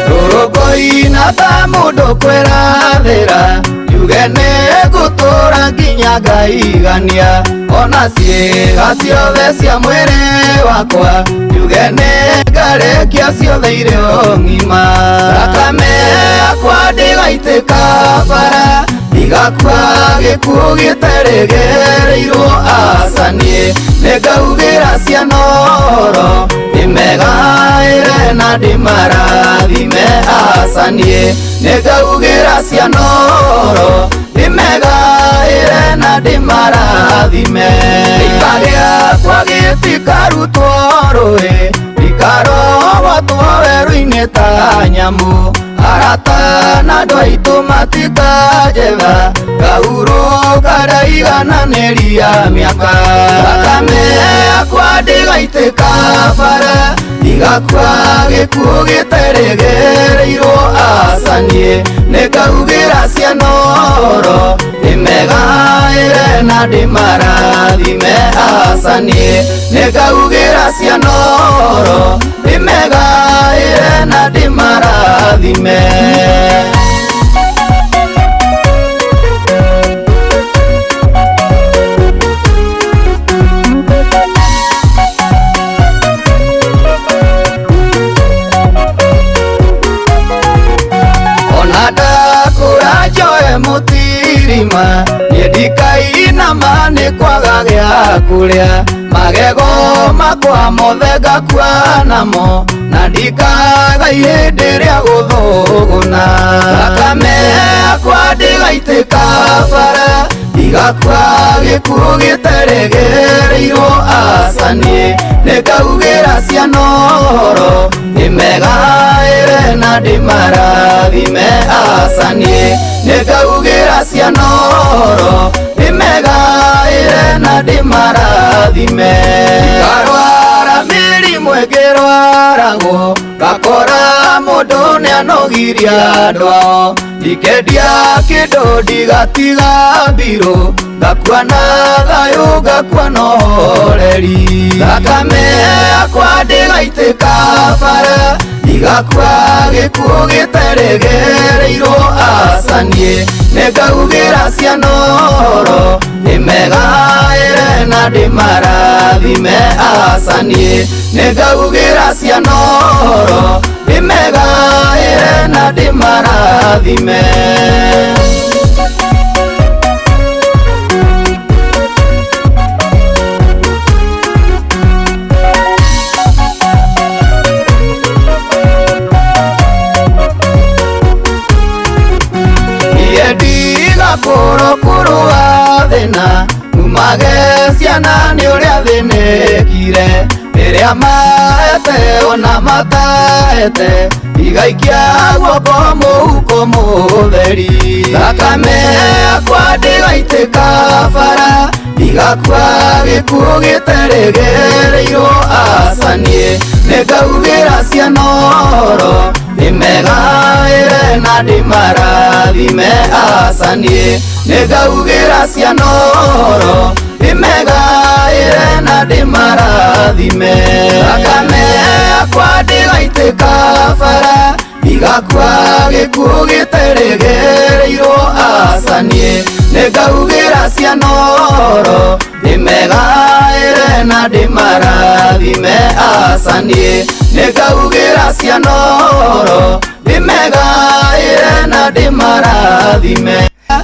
Rũrũngũina ta mũndũ kwĩrathĩra, njuge nĩ ngũtũũra nginya ngaigania, ona ciĩga ciothe cia mwĩrĩ wakwa, njuge nĩ ngarĩkia ciothe irĩ o ng'ima. Thakame yakwa ndĩgaitĩka bara, ndigakua gĩkuũ gĩterĩgĩrĩirwo aca niĩ, nĩ ngaugĩra ciana ũhoro, ndĩmegaĩre na ndĩmarathime aca niĩ, nĩ ngaugĩra ciana ũhoro, ndĩmegaĩre na ndĩmarathime. Gĩita gĩakwa gĩtikarutwo rũĩ, ndikarogotwo werũ-inĩ ta nyamũ, arata na andũ aitũ matikanjetha, ngahurũka ndaigananĩria mĩaka. Thakame yakwa ndĩgaitĩka bara, ndigakua gĩkuũ gĩterĩgĩrĩirwo aca niĩ, nĩ ngaugĩra ciana ũhoro, ndĩmegaĩre na ndĩmarathime aca niĩ, nĩ ngaugĩra ciana ũhoro, ndĩmegaĩre na ndĩmarathime. Ona ndakũra njoe mũtirima, niĩ ndikainama nĩ kwaga gĩa kũrĩa, magego makwa mothe ngakua namo, na ndikaga ihĩndĩ rĩa gũthũgũna. Thakame yakwa ndĩgaitĩka bara, ndigakua gĩkuũ gĩterĩgĩrĩirwo aca niĩ, nĩ ngaugĩra ciana ũhoro, ndĩmegaĩre na ndĩmarathime aca niĩ, nĩ ngaugĩra ciana ũhoro, ndĩmegaĩre na ndĩmarathime. Ngarwara mĩrimũ ĩngĩrwaragwo, ngakora mũndũ nĩanogirie andũ ao, ndikendia kĩndũ ndigatiga mbirũ, ngakua na thayũ ngakua na ũhoreri. Thakame yakwa ndĩgaitĩka bara, ndigakua gĩkuũ gĩterĩgĩrĩirwo aca niĩ, nĩ ngaugĩra ciana ũhoro, ndĩmegaĩre na ndĩmarathime aca niĩ, nĩ ngaugĩra ciana ũhoro, ndĩmegaĩre na ndĩmarathime. Niĩ ndigakũrwo kũrũa thĩna, numage ciana nĩ ũrĩa thĩnĩkire, rĩrĩa mahete ona matahete, igaikia guoko mũhuko mũtheri. Thakame yakwa ndĩgaitĩka bara, ndigakua gĩkuũ gĩterĩgĩrĩirwo aca niĩ, nĩ ngaugĩra ciana ũhoro, ndĩmegaĩre na ndĩmarathime aca niĩ, nĩ ngaugĩra ciana ũhoro, Ndĩmegaĩre na ndĩmarathime. Thakame yakwa ndĩgaitĩka bara, ndigakua gĩkuũ gĩterĩgĩrĩirwo aca niĩ. Nĩngaugĩra ciana ũhoro, ndĩmegaĩre na ndĩmarathime aca niĩ. Nĩngaugĩra ciana ũhoro, ndĩmegaĩre na ndĩmarathime.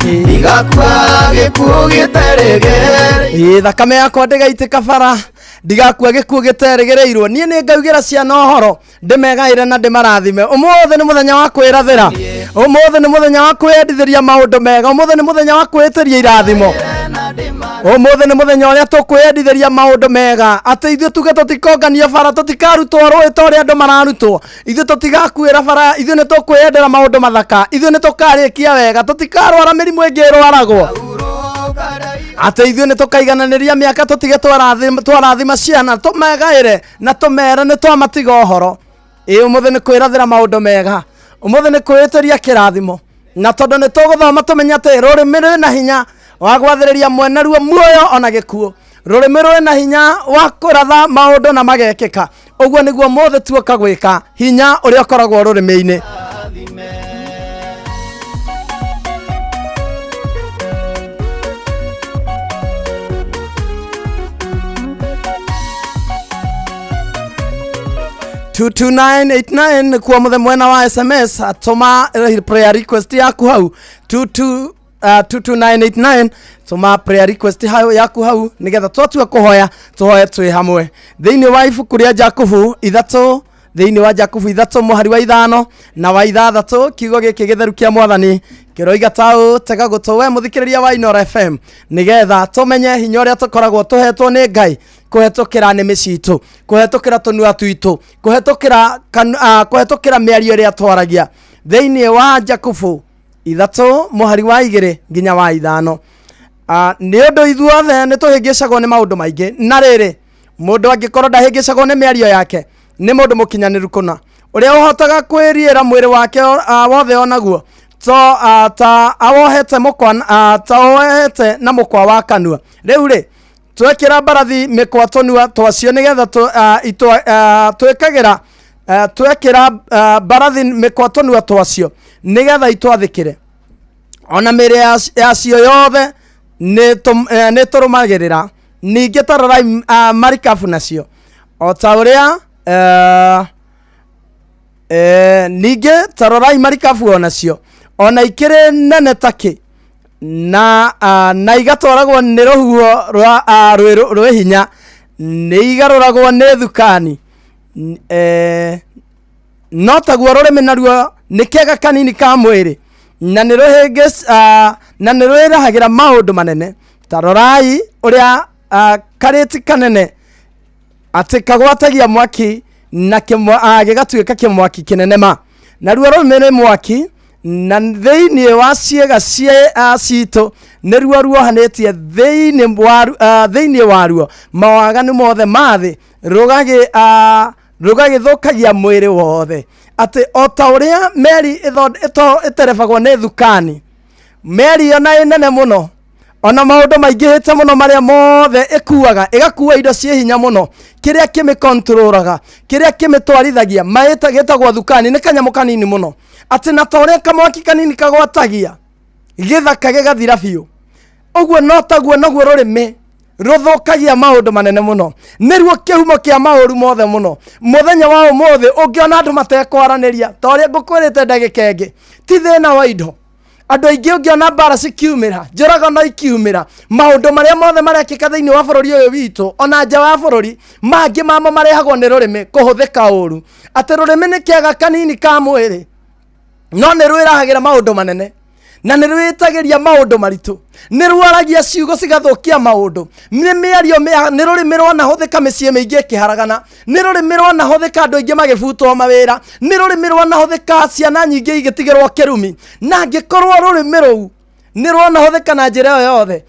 Ndigakua gĩkuũ gĩterĩgĩrĩirwo. Ĩ thakame yakwa ndĩgaitĩka bara, ndigakua gĩkuũ gĩterĩgĩrĩirwo. Niĩ nĩ ngaugĩra ciana ũhoro, ndĩmegaĩre na ndĩmarathime. Ũmũthĩ nĩ mũthenya wa kwĩrathĩra, ũmũthĩ nĩ mũthenya wa kwĩyendithĩria maũndũ mega, ũmũthĩ nĩ mũthenya wa kwĩĩtĩria irathimo, ũmũthĩ nĩ mũthenya ũrĩa tũkwĩyendithĩria maũndũ mega, atĩ ithuĩ tuge tũtikonganio bara, tũtikarutwo rũĩ ta ũrĩa andũ mararutwo, ithuĩ tũtigakuĩra bara, ithuĩ nĩ tũkwĩyendera maũndũ mathaka, ithuĩ nĩ tũkarĩkia wega, tũtikarwara mĩrimũ ĩngĩ ĩrwaragwo, atĩ ithuĩ nĩ tũkaigananĩria mĩaka, tũtige twarathima ciana, tũmegaĩre na tũmere nĩ twamatiga ũhoro. Ĩ ũmũthĩ nĩ kwĩrathĩra maũndũ mega, ũmũthĩ nĩ kwĩĩtĩria kĩrathimo, na tondũ nĩ tũgũthoma tũmenye atĩ rũrĩmĩ rwĩna hinya wa gwathĩrĩria mwene ruo muoyo ona gĩkuũ, rũrĩmĩ rwĩna hinya wa kũratha maũndũ na magekĩka. Ũguo nĩguo mũthĩ tuoka gwĩka, hinya ũrĩa ũkoragwo rũrĩmĩ-inĩ. 22989 nĩkuo mũthe mwena wa SMS, tũma prayer request yaku hau 22989, tũma prayer request hau yaku hau nĩgetha twatua kũhoya tũhoye twĩ hamwe. Thĩinĩ wa ibuku rĩa Jakubu 3, thĩinĩ wa Jakubu 3 mũhari wa 5 na wa 6, kiugo gĩkĩ gĩtheru kĩa Mwathani kĩroiga ta ũũ: tega gũtũ we mũthikĩrĩria wa Inooro FM, nĩgetha tũmenye hinya ũrĩa tũkoragwo tũhetwo nĩ Ngai kũhetũkĩra nĩmĩ citũ, kũhetũkĩra tũnua twitũ, kũhetũkĩra kũhetũkĩra mĩario ĩrĩa twaragia. Thĩinĩ wa Jakubu 3 mũhari wa 2 nginya wa 5, nĩ ũndũ ithuothe nĩ tũhĩngĩcagwo nĩ maũndũ maingĩ, na rĩrĩ mũndũ angĩkorwo ndahĩngĩcagwo nĩ mĩario yake nĩ mũndũ mũkinyanĩru kũna, ũrĩa ũhotaga kwĩriĩra mwĩrĩ wake wothe onaguo to ta awohete mũkwa, ta wohete na mũkwa wa kanua. Rĩu rĩ twekĩra mbarathi mĩkwa tũnua twacio nĩgetha twĩkagĩra twekĩra mbarathi mĩkwa tũnua twacio nĩgetha itwathĩkĩre, ona mĩĩrĩ yacio yothe nĩ tũrũmagĩrĩra. Ningĩ tarorai marikabu nacio o ta ũrĩa ningĩ tarorai marikabu onacio ona ikĩrĩ nene takĩ na igatwaragwo nĩ rũhuho rwa rwĩ hinya, nĩ igarũragwo nĩ thukani. No taguo rũrĩmĩ naruo nĩ kĩega kanini ka mwĩrĩ, na nĩ rwĩrahagĩra maũndũ manene. Tarorai ũrĩa karĩti kanene atĩ kagwatagia mwaki na gĩgatuĩka kĩmwaki kĩnene ma. Naruo rũrĩmĩ nĩ mwaki, na thĩinĩ wa ciĩga citũ nĩruo ruohanĩtie thĩinĩ waruo mawaganu mothe ma thĩ, rũgagĩthũkagia mwĩrĩ wothe. Atĩ o ta ũrĩa meri ĩterebagwo nĩ thukani, meri ĩyo na ĩnene mũno, ona maũndũ maingĩhĩte mũno marĩa mothe ĩkuaga, ĩgakua indo ciĩ hinya mũno, kĩrĩa kĩmĩkontrolaga, kĩrĩa kĩmĩtwarithagia, gĩtagwo thukani, nĩ kanyamũ kanini mũno. Atĩ na ta ũrĩa kamwaki kanini kagwatagia gĩthaka gĩgathira biũ, ũguo no taguo naguo rũrĩmĩ rũthũkagia maũndũ manene mũno, nĩruo kĩhumo kĩa maũru mothe mũno. Mũthenya wa ũmũthĩ ũngĩona andũ matekwaranĩria ta ũrĩa ngũkwĩrĩte ndagĩka ĩngĩ, ti thĩna wa indo. Andũ aingĩ ũngĩona mbara cikiumĩra, njũragano ikiumĩra, maũndũ marĩa mothe marekĩka thĩinĩ wa bũrũri ũyũ witũ ona nja wa bũrũri, mangĩ mamo marehagwo nĩ rũrĩmĩ kũhũthĩka ũru. Atĩ rũrĩmĩ nĩ kĩaga kanini ka mwĩrĩ, no nĩ rwĩrahagĩra maũndũ manene, na nĩ rwĩtagĩria maũndũ maritũ, nĩ rwaragia ciugo cigathũkia maũndũ. Nĩ mĩario, nĩ rũrĩmĩ rwanahũthĩka mĩciĩ mĩingĩ ĩkĩharagana, nĩ rũrĩmĩ rwanahũthĩka andũ aingĩ magĩbutwo mawĩra, nĩ rũrĩmĩ rwanahũthĩka ciana nyingĩ igĩtigĩrwo kĩrumi. Na angĩkorwo rũrĩmĩ rũu nĩ rwanahũthĩka na njĩra ĩyo yothe,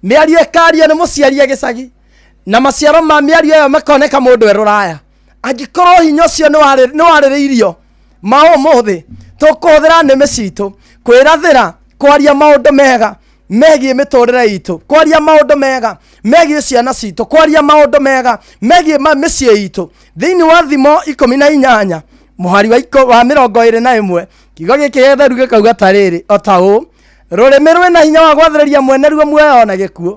mĩario ĩkario nĩ mũciari gĩcagi, na maciaro ma mĩario ĩyo makoneka mũndũ e rũraya. Angĩkorwo hinya ũcio nĩ warĩrĩirio ma ũmũthĩ, tũkũhũthĩra nĩmĩ citũ kwĩrathĩra, kwaria maũndũ mega, Megiĩ mĩtũrĩre itũ, kwaria maũndũ mega megiĩ ciana citũ, kwaria maũndũ mega megiĩ mĩciĩ itũ. Thĩinĩ wa Thimo 18 mũhari wa 21, kiugo gĩkĩ gĩtheru gĩkauga ta rĩrĩ, o ta ũũ: rũrĩmĩ rwĩna hinya wa gwathĩrĩria mwene ruo muoyo ona gĩkuũ.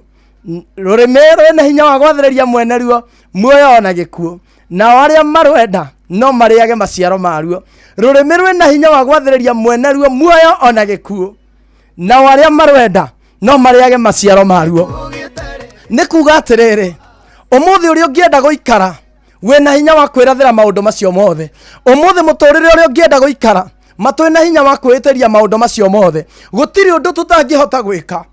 Rũrĩmĩ rwĩna hinya wa gwathĩrĩria mwene ruo muoyo ona gĩkuũ, nao arĩa marwenda no marĩage maciaro maruo. Rũrĩmĩ rwĩna hinya wa gwathĩrĩria mwene ruo muoyo ona gĩkuũ, nao arĩa marwenda no marĩage maciaro maruo. Nĩ kuga atĩrĩrĩ, ũmũthĩ ũrĩa ũngĩenda gũikara wĩna hinya wa kwĩrathĩra maũndũ macio mothe. Ũmũthĩ mũtũrĩre ũrĩa ũngĩenda gũikara matwĩna hinya wa kwĩĩtĩria maũndũ macio mothe. Gũtirĩ ũndũ tũtangĩhota gwĩka.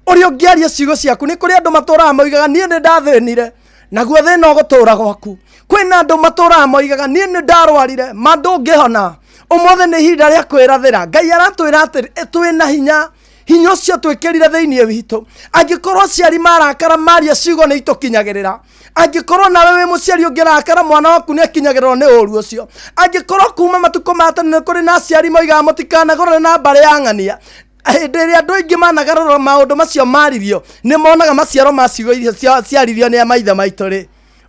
Ũrĩa ũngĩaria ciugo ciaku, nĩ kũrĩ andũ matũraga moigaga niĩ nĩ ndathĩnire, naguo thĩna ũgũtũra gwaku. Kwĩna andũ matũraga moigaga niĩ nĩ ndarwarire, ma ndũngĩhona. Ũmũthĩ nĩ ihinda rĩa kwĩrathĩra. Ngai aratwĩra atĩ twĩna hinya, hinya ũcio twĩkĩrire thĩinĩ witũ. Angĩkorwo aciari marakara maria ciugo nĩ itũkinyagĩrĩra, angĩkorwo nawe wĩ mũciari ũngĩrakara mwana waku nĩ akinyagĩrĩrwo nĩ ũru ũcio. Angĩkorwo kuma matukũ ma tene nĩ kũrĩ na aciari moigaga mũtikanagũrane na mbarĩ ya ng'ania, hĩndĩ ĩrĩa andũ aingĩ managarũra maũndũ macio maririo, nĩ monaga maciaro ma ciugo iria ciaririo nĩ maithe maitũ rĩ.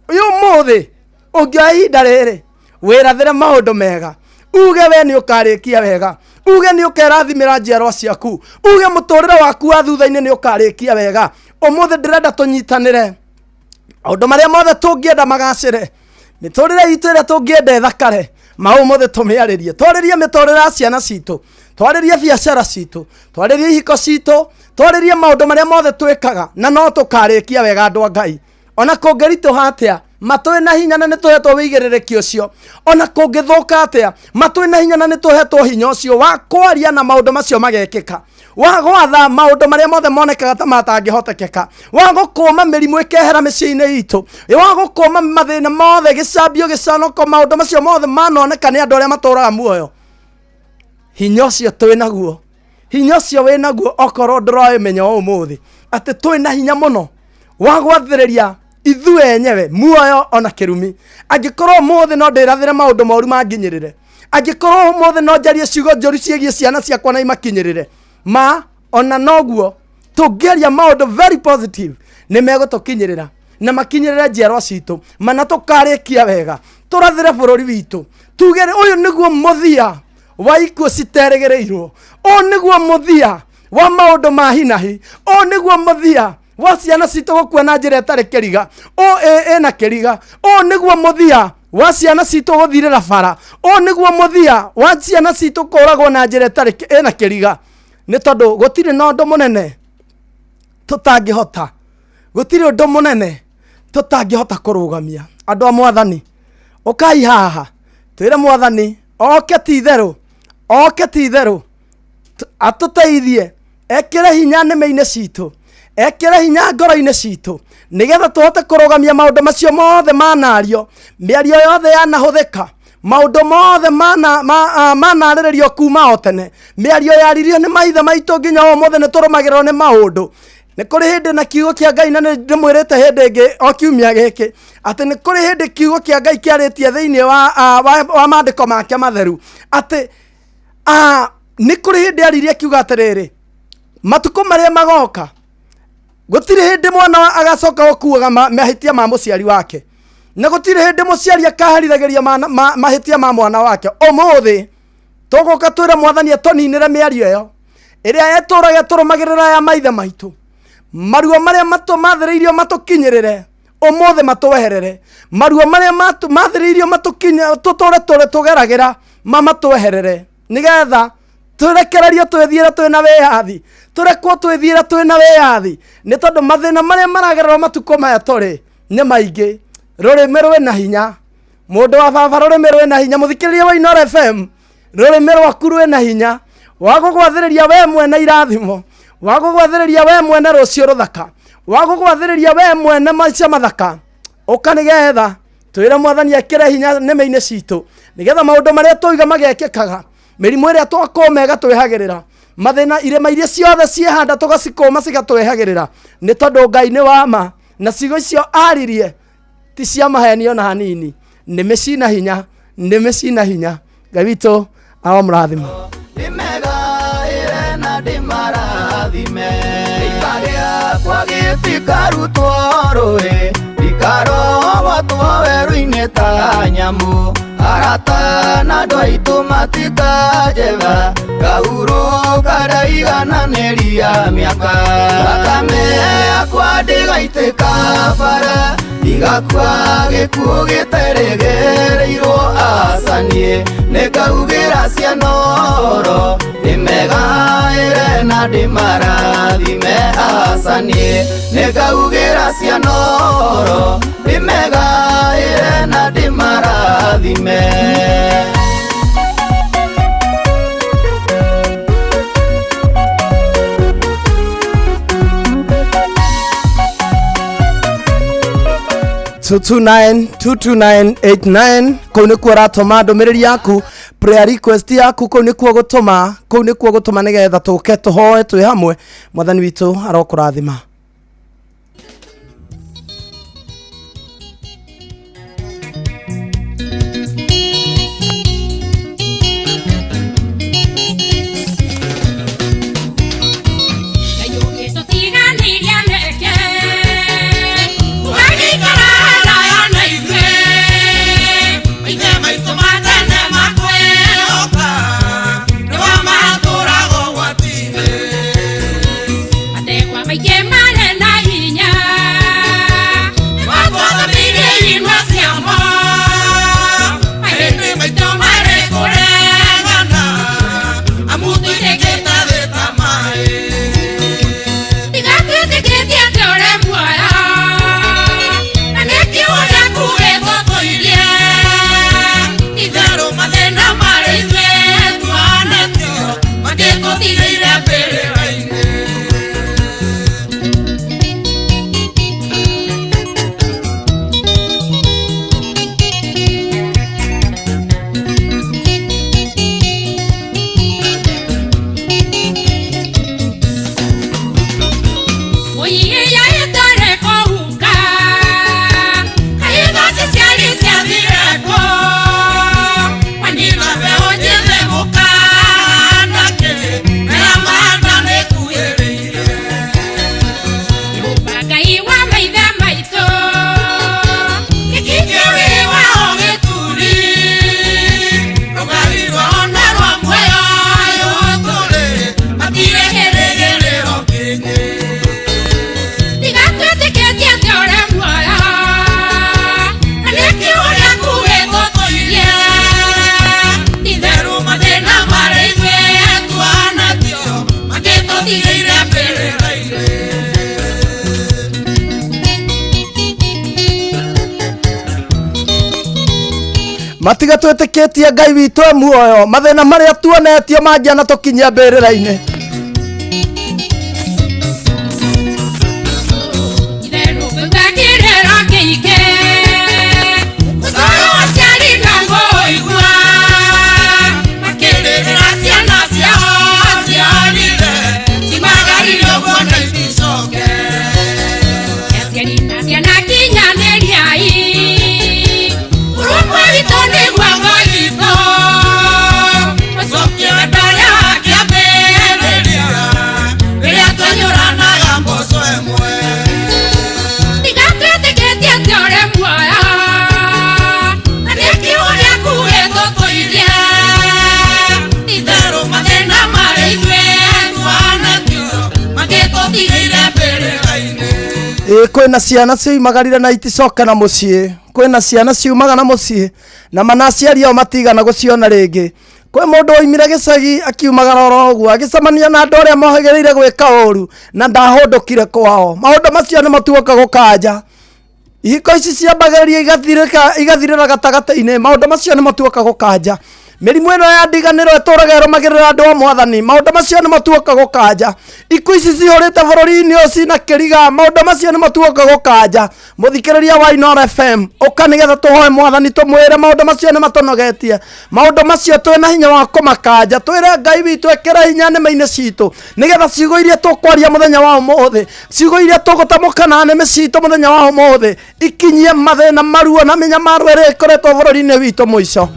Ũyũ ũmũthĩ ũngĩoya ihinda rĩrĩ wĩrathĩre maũndũ mega, uge we nĩ ũkarĩkia wega, uge nĩ ũkerathimĩra njiarwa ciaku, uge mũtũrĩre waku wa thutha-inĩ nĩ ũkarĩkia wega. Ũmũthĩ ndĩrenda tũnyitanĩre maũndũ marĩa mothe tũngĩenda magacĩre, mĩtũrĩre itũ ĩrĩa tũngĩenda ĩthakare, ma ũmũthĩ tũmĩarĩrie. Twarĩrie mĩtũrĩre ya ciana citũ, twarĩrie biacara citũ, twarĩrie ihiko citũ, twarĩrie maũndũ marĩa mothe twĩkaga, na no tũkarĩkia wega andũ a Ngai. Ona kũngĩritũha atĩa, matwĩ na hinya na nĩ tũhetwo wĩigĩrĩrĩki ũcio. Ona kũngĩthũka atĩa, matwĩ na hinya na nĩ tũhetwo hinya ũcio wa kwaria na maũndũ macio magekĩka, wa gwatha maũndũ marĩa mothe monekaga ta matangĩhotekeka, wa gũkũma mĩrimũ ĩkehera mĩciĩ-inĩ itũ, wa gũkũma mathĩna mothe, gĩcambio, gĩcanoko, maũndũ macio mothe manoneka nĩ andũ arĩa matũraga muoyo. Hinya ũcio twĩ naguo, hinya ũcio wĩ naguo, okorwo ndũroĩmenya ũmũthĩ atĩ twĩ na hinya mũno wa gwathĩrĩria ithuĩ enyewe muoyo ona kĩrumi. Angĩkorwo ũmũthĩ no ndĩrathĩre maũndũ moru manginyĩrĩre, angĩkorwo ũmũthĩ no njarie ciugo njũru ciĩgiĩ ciana ciakwa na imakinyĩrĩre, ma ona noguo tũngĩaria maũndũ very positive nĩ megũtũkinyĩrĩra na makinyĩrĩre njiarwa citũ, mana tũkarĩkia wega, tũrathĩre bũrũri witũ, tuge ũyũ nĩguo mũthia wa ikuũ citerĩgĩrĩirwo, ũyũ nĩguo mũthia wa maũndũ ma hinahi, ũyũ nĩguo mũthia wa ciana citũ gũkua na njĩra ĩtarĩ kĩriga, ũyũ ĩna kĩriga, ũyũ nĩguo mũthia wa ciana citũ gũthirĩra bara, ũyũ nĩguo mũthia wa ciana citũ kũragwo na njĩra ĩtarĩ ĩna kĩriga. Nĩ tondũ gũtirĩ na ũndũ mũnene tũtangĩhota, gũtirĩ ũndũ mũnene tũtangĩhota kũrũgamia. Andũ a Mwathani, ũkai haha twĩre Mwathani oke ti itherũ, oke ti itherũ atũteithie, ekĩre hinya nĩmĩ-inĩ citũ, ekĩre hinya ngoro-inĩ citũ, nĩgetha tũhote kũrũgamia maũndũ macio mothe manario, mĩario yothe yanahũthĩka, maũndũ mothe manarĩrĩrio kuma o tene, mĩario yaririo nĩ maithe maitũ nginya ũmũthĩ nĩ tũrũmagĩrĩrwo nĩ maũndũ. Nĩ kũrĩ hĩndĩ na kiugo kĩa Ngai, na nĩ ndĩmwĩrĩte hĩndĩ ĩngĩ o kiumia gĩkĩ atĩ nĩ kũrĩ hĩndĩ kiugo kĩa Ngai kĩarĩtie thĩinĩ wa maandĩko make matheru atĩ nĩ kũrĩ hĩndĩ aririe kiugo atĩrĩrĩ, matukũ marĩa magoka gũtirĩ hĩndĩ mwana agacoka gũkuaga mahĩtia ma mũciari wake, na gũtirĩ hĩndĩ mũciari akaherithagĩria mahĩtia ma mwana wake. Ũmũthĩ tũgũka twĩre Mwathani atũninĩre mĩario ĩyo ĩrĩa ĩtũraga tũrũmagĩrĩra ya maithe maitũ, maruo marĩa mathĩrĩirio matũkinyĩrĩre ũmũthĩ matweherere, maruo marĩa mathĩrĩirio tũtũre tũrĩ tũgeragĩra mamatweherere, nĩgetha tũrekererio twĩthiĩre twĩna wĩyathi, tũrekwo twĩthiĩre twĩna wĩyathi, nĩ tondũ mathĩna marĩa maragererwo matukũ maya tũrĩ nĩ maingĩ. Rũrĩmĩ rwĩna hinya, mũndũ wa baba, rũrĩmĩ rwĩna hinya. Mũthikĩrĩria wa Inooro FM, rũrĩmĩ rwaku rwĩna hinya wa gũgwathĩrĩria we mwene irathimo, wa gũgwathĩrĩria we mwene rũciũ rũthaka, wa gũgwathĩrĩria we mwene maica mathaka. Ũka nĩgetha twĩre Mwathani ekĩre hinya nĩmĩ-inĩ citũ, nĩgetha maũndũ marĩa tũiga magekĩkaga, mĩrimũ ĩrĩa twakũma ĩgatwĩhagĩrĩra, mathĩna irĩma iria ciothe ciehanda tũgacikũma cigatwĩhagĩrĩra, nĩ tondũ Ngai nĩ wa ma, na ciugo icio aririe ti cia maheni ona hanini. Nĩmĩ cina hinya, nĩmĩ cina hinya. Ngai witũ aromũrathima. Ndĩmegaĩre na ndĩmarathime. Gĩtikarutwo rũĩ, ikarogotwo werũ-inĩ ta nyamũ. Arata na andũ aitũ matikanjetha, ngahurũka ndaigananĩria mĩaka. Thakame yakwa ndĩgaitĩka bara, ndigakua gĩkuũ gĩterĩgĩrĩirwo aca niĩ. Nĩngaugĩra ciana ũhoro, ndĩmegaĩre na ndĩmarathime aca niĩ. Nĩngaugĩra ciana ũhoro, ndĩmegaĩre na ndĩmarathime. Two two nine two two nine eight nine kũu nĩkuo ũratũma ndũmĩrĩri yaku, prayer request yaku, kũu nĩkuo gũtũma, kũu nĩkuo gũtũma nĩgetha tũke tũhoe twĩ hamwe. Mwathani witũ arokũrathima. Matiga twĩtĩkĩtie Ngai witũ e muoyo, mathĩna marĩa tuonetio mangĩana tũkinyia mbĩrĩra-inĩ. Kwĩna ciana ciumagarire na iticoka na mũciĩ, kwĩna ciana ciumaga na mũciĩ na manaciari ao matigana gũciona rĩngĩ. Kwĩ mũndũ oimire gĩcagi akiumagara oro ũguo agĩcemania na andũ arĩa mohĩgĩrĩire gwĩka ũru na ndahũndũkire kwao. Maũndũ macio nĩmo tuoka gũkanja. Ihiko ici ciambagĩrĩria igathirĩra gatagatĩ-inĩ. Maũndũ macio nĩmo tuoka gũkanja. Mĩrimũ ĩno ya ndiganĩro ĩtũraga ĩrũmagĩrĩra andũ a mwathani. Maũndũ macio nĩmo tuoka gũkanja. Ikuũ ici cihũrĩte bũrũri-inĩ ũyũ cina kĩriga. Maũndũ macio nĩmo tuoka gũkanja. Mũthikĩrĩria wa Inooro FM, ũka nĩgetha tũhoe mwathani tũmwĩre maũndũ macio nĩmatũnogetie. Maũndũ macio twĩna hinya wa kũmakanja. Twĩre Ngai witũ ĩkĩre hinya nĩmĩ-inĩ citũ nĩgetha ciugo iria tũkwaria mũthenya wa ũmũthĩ, ciugo iria tũgũtamũka na nĩmĩ citũ mũthenya wa ũmũthĩ ikinyie mathĩna, maruo na mĩnyamaro ĩrĩa ĩkoretwo bũrũri-inĩ witũ mũico.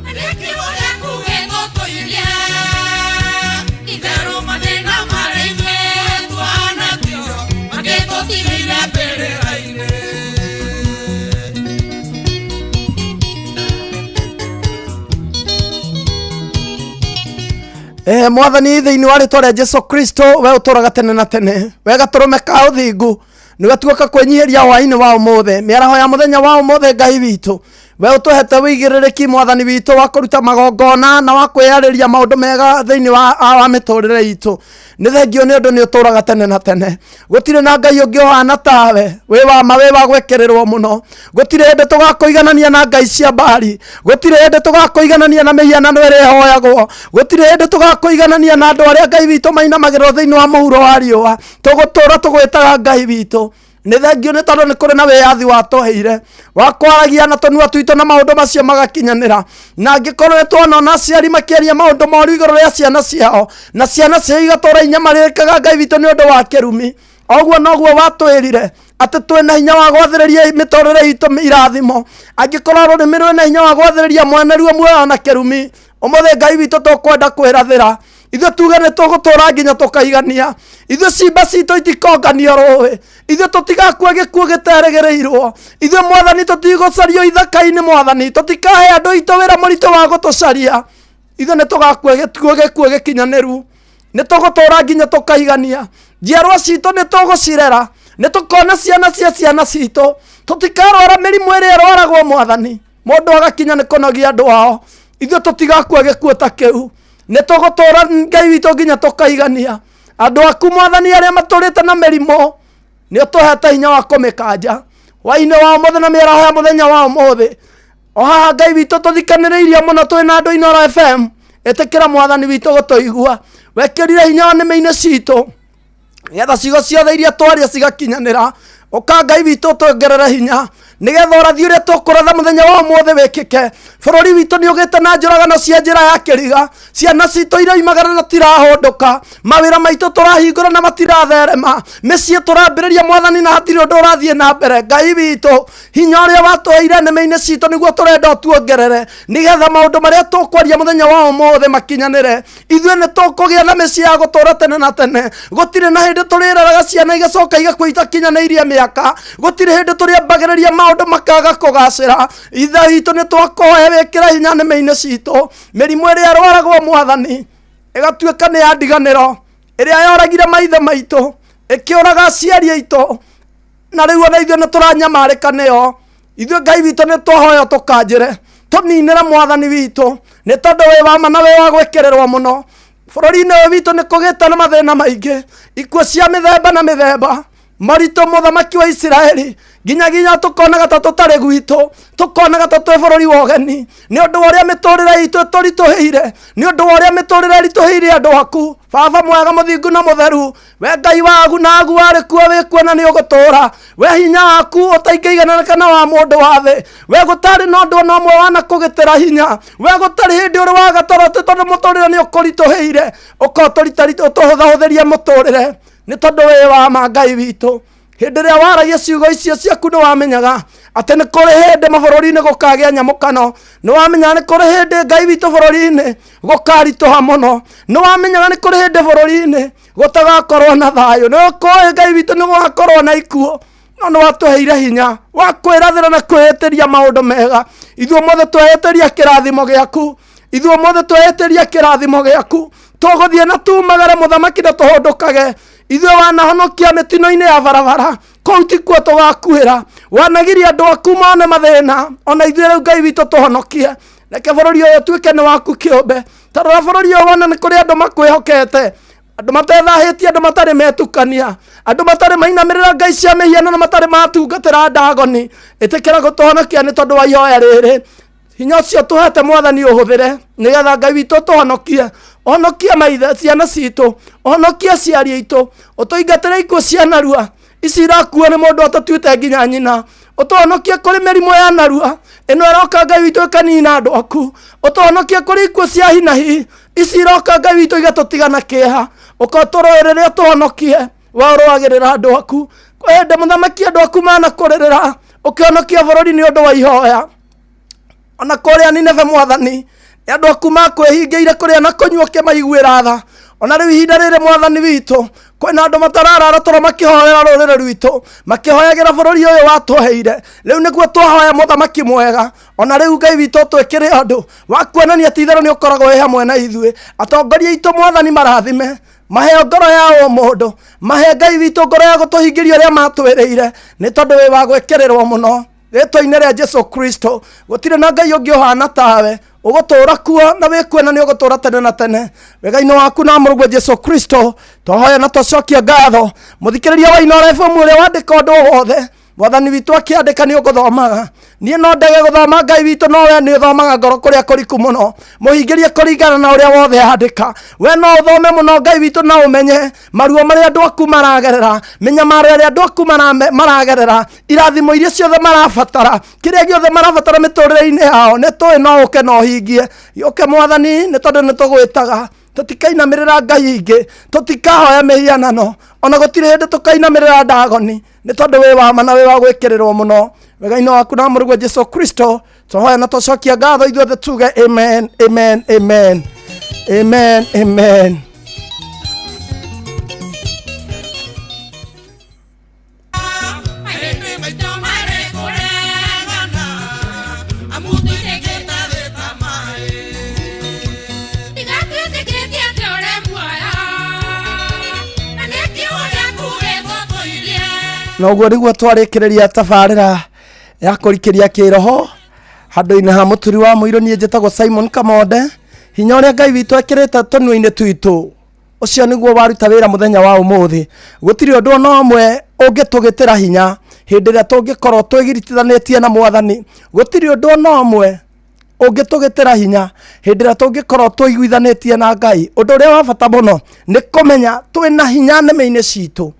Mwathani thĩinĩ wa rĩtwa rĩa Jesu Kristo, we ũtũraga tene na tene, we gatũrũme ka ũthingu, nĩwe tuoka kwĩnyihĩria hwainĩ wa ũmũthĩ, mĩaraho ya mũthenya wa ũmũthĩ. Ngai witũ, we ũtũhete wĩigĩrĩrĩki, Mwathani witũ, wa kũruta magongona na wa kwĩyarĩria maũndũ mega thĩinĩ wa mĩtũrĩre itũ. Nĩ thengio nĩ ũndũ nĩ ũtũraga tene na tene. Gũtirĩ na Ngai ũngĩ ũhana tawe, wĩ wa ma, wĩ wa gwĩkĩrĩrwo mũno. Gũtirĩ hĩndĩ tũgakũiganania na ngai cia Mbari, gũtirĩ hĩndĩ tũgakũiganania na mĩhianano ĩrĩa ĩhoyagwo, gũtirĩ hĩndĩ tũgakũiganania na andũ arĩa, Ngai witũ, mainamagĩrĩrwo thĩinĩ wa mũhuro wa riũa. Tũgũtũra tũgwĩtaga Ngai witũ. Nĩ thengio nĩ tondũ nĩ kũrĩ na wĩyathi watũheire wa kwaragia na tũnua twitũ na maũndũ macio magakinyanĩra. Na angĩkorwo nĩ tuona ona aciari makĩaria maũndũ moru igũrũ rĩa ciana ciao, na ciana ciao igatũra inyamarĩkaga, Ngai witũ, nĩ ũndũ wa kĩrumi, oguo noguo watwĩrire atĩ twĩna hinya wa gwathĩrĩria mĩtũrĩre itũ irathimo. Angĩkorwo rũrĩmĩ rwĩna hinya wa gwathĩrĩria mwene ruo muoyo na kĩrumi, ũmũthĩ, Ngai witũ, tũkwenda kwĩrathĩra ithuĩ tuge nĩ tũgũtũra nginya tũkaigania. Ithuĩ cimba citũ itikonganio rũĩ, ithuĩ tũtigakua gĩkuũ gĩterĩgĩrĩirwo. Ithuĩ, Mwathani, tũtigũcario ithaka-inĩ. Mwathani, tũtikahe andũ aitũ wĩra mũritũ wa gũtũcaria. Ithuĩ nĩ tũgakua gĩkuũ gĩkinyanĩru. Nĩ tũgũtũra nginya tũkaigania. Njiarwa citũ nĩ tũgũcirera, nĩ tũkona ciana cia ciana citũ. Tũtikarwara mĩrimũ ĩrĩa ĩrwaragwo, Mwathani, mũndũ agakinya nĩ kũnogia andũ ao. Ithuĩ tũtigakua gĩkuũ ta kĩu. Nĩ tũgũtũra, Ngai witũ, nginya tũkaigania. Andũ aku, Mwathani, arĩa matũrĩte na mĩrimũ, nĩ ũtũhete hinya wa kũmĩkanja hwainĩ wa ũmũthĩ na mĩaraho ya mũthenya wa ũmũthĩ. O haha, Ngai witũ, tũthikanĩrĩirie mũno twĩ na andũ Inooro FM. Ĩtĩkĩra, Mwathani witũ, gũtũigua. Wekĩrire hinya nĩmĩ-inĩ citũ nĩgetha ciugo ciothe iria twaria cigakinyanĩra. Ũka, Ngai witũ, tuongerere hinya nĩgetha ũrathi ũrĩa tũkũratha mũthenya wa ũmũthĩ wĩkĩke. Bũrũri witũ nĩ ũgĩte na njũragano cia njĩra ya kĩriga. Ciana citũ iroimagara na tirahũndũka, mawĩra maitũ tũrahingũra na matiratherema, mĩciĩ tũrambĩrĩria, Mwathani, na hatirĩ ũndũ ũrathiĩ na mbere. Ngai witũ, hinya ũrĩa watũheire nĩmĩ-inĩ citũ nĩguo tũrenda ũtuongerere nĩgetha maũndũ marĩa tũkwaria mũthenya wa ũmũthĩ makinyanĩre. Ithuĩ nĩ tũkũgĩa na mĩciĩ ya gũtũra tene na tene. Gũtirĩ na hĩndĩ tũrĩreraga ciana igacoka igakua itakinyanĩirie mĩaka. Gũtirĩ hĩndĩ tũrĩambagĩrĩria maũndũ makaga kũgacĩra. Ithe witũ, nĩ twakũhoya wĩkĩre hinya nĩmĩ-inĩ citũ. Mĩrimũ ĩrĩa ĩrwaragwo, Mwathani, ĩgatuĩka nĩ ya ndiganĩro, ĩrĩa yoragire maithe maitũ, ĩkĩũraga aciari aitũ, na rĩu ona ithuĩ nĩ tũranyamarĩka nĩyo. Ithuĩ, Ngai witũ, nĩ twahoya tũkanjĩre tũninĩre, Mwathani witũ, nĩ tondũ wĩ wa ma na wĩ wa gwĩkĩrĩrwo mũno. Bũrũri-inĩ ũyũ witũ nĩ kũgĩte na mathĩna maingĩ, ikuũ cia mĩthemba na mĩthemba, moritũ, Mũthamaki wa Isiraeli, nginyaginya tũkonaga ta tũtarĩ gwitũ, tũkonaga ta twĩ bũrũri wa ũgeni, nĩ ũndũ wa ũrĩa mĩtũrĩre itũ ĩtũritũhĩire, nĩ ũndũ wa ũrĩa mĩtũrĩre ĩritũhĩire andũ aku. Baba mwega, mũthingu na mũtheru, we Ngai wagu na agu, warĩ kuo, wĩ kuo na nĩ ũgũtũũra, we hinya waku ũtaingĩiganĩrĩka na wa mũndũ wa thĩ, we gũtarĩ na ũndũ ona ũmwe wana kũgĩtĩra hinya, we gũtarĩ hĩndĩ ũrĩ waga toro atĩ tondũ mũtũrĩre nĩ ũkũritũhĩire. Ũka ũtũhũthahũthĩrie mũtũrĩre, nĩ tondũ wĩ wa ma. Ngai witũ, hĩndĩ ĩrĩa waragia ciugo icio ciaku, nĩ wamenyaga atĩ nĩ kũrĩ hĩndĩ mabũrũri-inĩ gũkagĩa nyamũkano. Nĩ wamenyaga nĩ kũrĩ hĩndĩ, Ngai witũ, bũrũri-inĩ gũkaritũha mũno. Nĩ wamenyaga nĩ kũrĩ hĩndĩ bũrũri-inĩ gũtagakorwo na thayũ. Nĩ ũkũĩ, Ngai witũ, nĩ gũgakorwo na ikuũ, no nĩ watũheire hinya wa kwĩrathĩra na kwĩĩtĩria maũndũ mega. Ithuĩ ũmũthĩ twehĩtĩria kĩrathimo gĩaku. Ithuĩ ũmũthĩ twehĩtĩria kĩrathimo gĩaku. Tũgũthiĩ na tumagare, Mũthamaki, na tũhũndũkage. Ithuĩ wanahonokia mĩtino-inĩ ya barabara, kũu tikuo tũgakuĩra. Wanagiria andũ aku mone mathĩna, ona ithuĩ rĩu, Ngai witũ, tũhonokie. Reke bũrũri ũyũ ũtuĩke nĩ waku kĩũmbe. Tarora bũrũri ũyũ wone nĩ kũrĩ andũ makwĩhokete, andũ matethahĩtie, andũ matarĩ metukania, andũ matarĩ mainamĩrĩra ngai cia mĩhianano na matarĩ matungatĩra ndagoni. Ĩtĩkĩra gũtũhonokia nĩ tondũ wa ihoya rĩrĩ. Hinya ũcio tũhete, Mwathani, ũhũthĩre nĩgetha, Ngai witũ, tũhonokie. Ũhonokie maithe ciana citũ, ũhonokie aciari aitũ, ũtũingatĩre ikuũ cia narua ici irakuo nĩ mũndũ atatuĩte nginya nyina. Ũtũhonokie kũrĩ mĩrimũ ya narua ĩno ĩroka, Ngai witũ, ĩkanina andũ aku. Ũtũhonokie kũrĩ ikuũ cia hinahi ici iroka, Ngai witũ, igatũtiga na kĩeha. Ũka ũtũrũĩrĩre, ũtũhonokie. We ũrũagĩrĩra andũ aku. Kwĩ hĩndĩ, Mũthamaki, andũ aku manakũrĩrĩra, ũkĩhonokia bũrũri nĩ ũndũ wa ihoya. Ona kũrĩa Nineve, Mwathani, nĩ andũ aku makwĩhingĩire kũrĩa na kũnyua, ũkĩmaiguĩra tha. Ona rĩu ihinda rĩrĩ mwathani witũ, kwĩna andũ matararara toro makĩhoera rũrĩrĩ rwitũ, makĩhoyagĩra bũrũri ũyũ watũheire. Rĩu nĩguo twahoya mũthamaki mwega. Ona rĩu Ngai witũ ũtwĩkĩre ũndũ wa kuonania ti itherũ nĩ ũkoragwo wĩ hamwe na ithuĩ. Atongoria aitũ mwathani marathime, maheo ngoro ya ũmũndũ, mahe Ngai witũ ngoro ya gũtũhingĩria ũrĩa matwĩrĩire, nĩ tondũ wĩ wa gwĩkĩrĩrwo mũno. Rĩtwa-inĩ rĩa Jesu Kristo, gũtirĩ na Ngai ũngĩ ũhana tawe, ũgũtũra kuo na wĩ kuo na nĩ ũgũtũra tene na tene. Wega-inĩ waku na mũrũguo Jesu Kristo, twahoya na twacokia ngatho. Mũthikĩrĩria wa Inooro FM ũrĩa wandĩka ũndũ o wothe, mwathani witũ akĩandĩka nĩ ũgũthomaga. Niĩ no ndege gũthoma Ngai witũ, no we nĩ ũthomaga ngoro kũrĩa kũriku mũno. Mũhingĩrie kũringana na ũrĩa wothe andĩka. We no ũthome mũno Ngai witũ na ũmenye maruo marĩa andũ aku maragerera, mĩnyamaro ĩrĩa andũ aku maragerera, irathimo iria ciothe marabatara, kĩrĩa gĩothe marabatara mĩtũrĩre-inĩ yao, nĩ tũĩ no ũke na ũhingie. Ũke mwathani, nĩ tondũ nĩ tũgwĩtaga. Tũtikainamĩrĩra ngai ingĩ, tũtikahoya mĩhianano, ona gũtirĩ hĩndĩ tũkainamĩrĩra ndagoni, nĩ tondũ wĩ wa ma na wĩ wa gwĩkĩrĩrwo mũno. Wega-inĩ waku na mũrũguo Jesu Kristo, twahoya na twacokia ngatho ithuothe tuge amen, amen, amen, amen, amen. Na ũguo nĩguo twarĩkĩrĩria tabarĩra ya kũrikĩria kĩroho handũ-inĩ ha mũturi wa mũirũ. Niĩ njĩtagwo Simon Kamonde. Hinya ũrĩa Ngai witũ ekĩrĩte tũnua-inĩ twitũ, ũcio nĩguo waruta wĩra mũthenya wa ũmũthĩ. Gũtirĩ ũndũ ona ũmwe ũngĩtũgĩtĩra hinya hĩndĩ ĩrĩa tũngĩkorwo twĩgiritithanĩtie na mwathani. Gũtirĩ ũndũ ona ũmwe ũngĩtũgĩtĩra hinya hĩndĩ ĩrĩa tũngĩkorwo tũiguithanĩtie na Ngai. Ũndũ ũrĩa wa bata mũno nĩ kũmenya twĩna hinya nĩmĩ-inĩ citũ,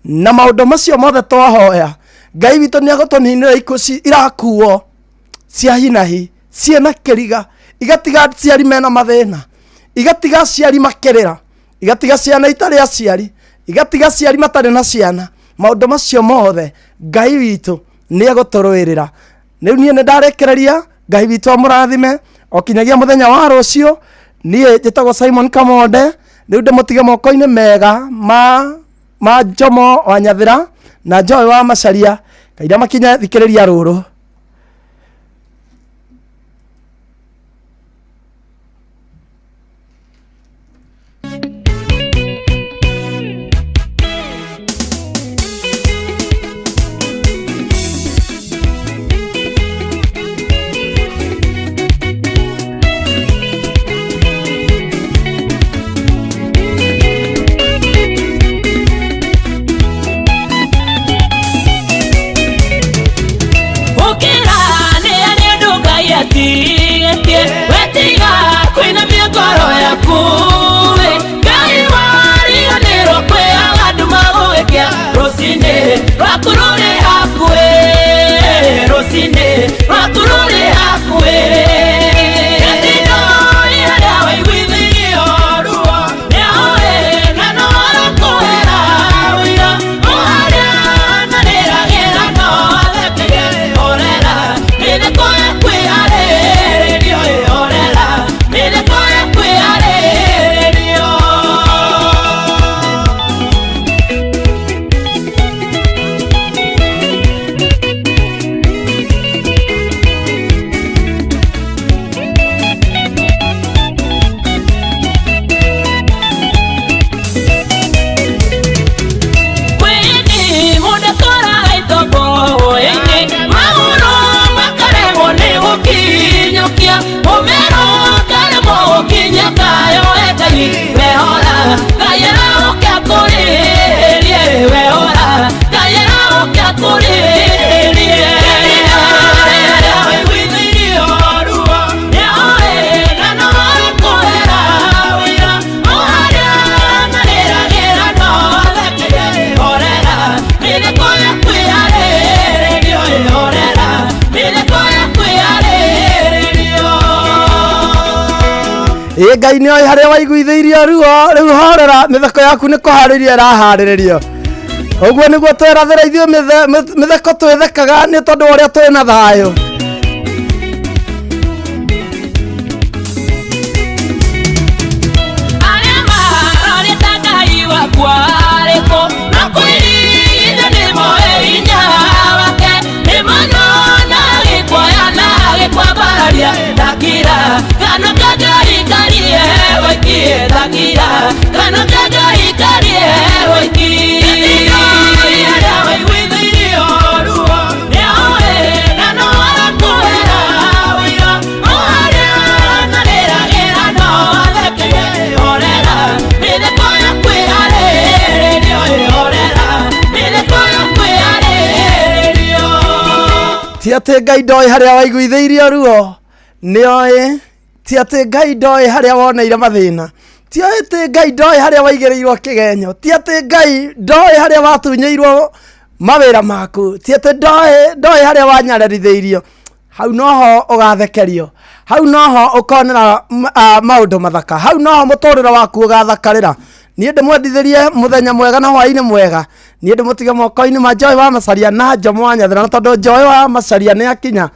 na maũndũ macio mothe twahoya Ngai witũ nĩ agũtũninĩra ikuũ irakuo cia hinahi, ciĩna kĩriga, igatiga aciari mena mathĩna, igatiga aciari makĩrĩra, igatiga ciana itarĩ aciari, igatiga aciari matarĩ na ciana. Maũndũ macio mothe Ngai witũ nĩ egũtũrũĩrĩra. Rĩu niĩ nĩ ndarekereria, Ngai witũ amũrathime o kinyagia mũthenya wa rũciũ. Niĩ njĩtagwo Simon Kamonde. Rĩu ndĩmũtige moko-inĩ mega ma Njomo wa Nyathĩra na Joy wa Macharia. Kaira makinye thikĩrĩria rũrũ. Ũkĩra nĩ arĩ ũndũ Ngai atigĩtie, wetiga kũinamia ngoro yaku. Ngai wariganĩrwo kwĩ andũ magũgĩkĩa, rũcinĩ rwaku rũrĩ hakuhĩ, rũcinĩ rwaku rũrĩ hakuhĩ. Ĩ Ngai nĩ oĩ harĩa waiguithĩirio ruo. Rĩu horera, mĩtheko yaku nĩ kũharĩrio ĩraharĩrĩrio. Ũguo nĩguo twerathĩra ithuĩ mĩtheko twĩthekaga nĩ tondũ wa ũrĩa twĩ na thayũ. Arĩa Kana kagai karie waiki takira Kana kagai karie waiki Ti atĩ Ngai ndoĩ harĩa waiguithĩirio ruo nĩ oĩ ti atĩ Ngai ndoĩ harĩa woneire mathĩna ti atĩ Ngai ndoĩ harĩa waigĩrĩirwo kĩgenyo ti atĩ Ngai ndoĩ harĩa watunyĩirwo mawĩra maku ti atĩ ndoĩ harĩa wanyararithĩirio hau noho ũgathekerio hau noho ũkonera maũndũ mathaka hau noho mũtũrĩre waku ũgathakarĩra niĩ ndĩmwendithĩrie mũthenya mwega na hwaĩ-inĩ mwega niĩ ndĩmũtige moko-inĩ ma Joy wa Macharia na Njomo wa Nyathera na tondũ Joy wa Macharia nĩ akinya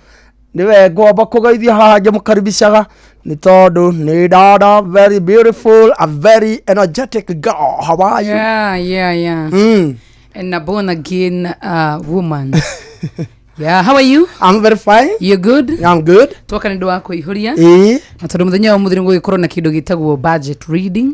nĩwe ngwamba kũgeithia haha ngĩmũkaribicaga nĩ tondũ nĩ dada very beautiful, a very energetic girl. How are you? Yeah. And a born again woman. Yeah, how are you? I'm very fine. You good? I'm good. Twoka nĩ ũndũ wa kũihũria. Ĩĩ. Na tondũ mũthenya wa ũmũthĩ nĩgũgĩkorwo na kĩndũ gĩtagwo budget reading.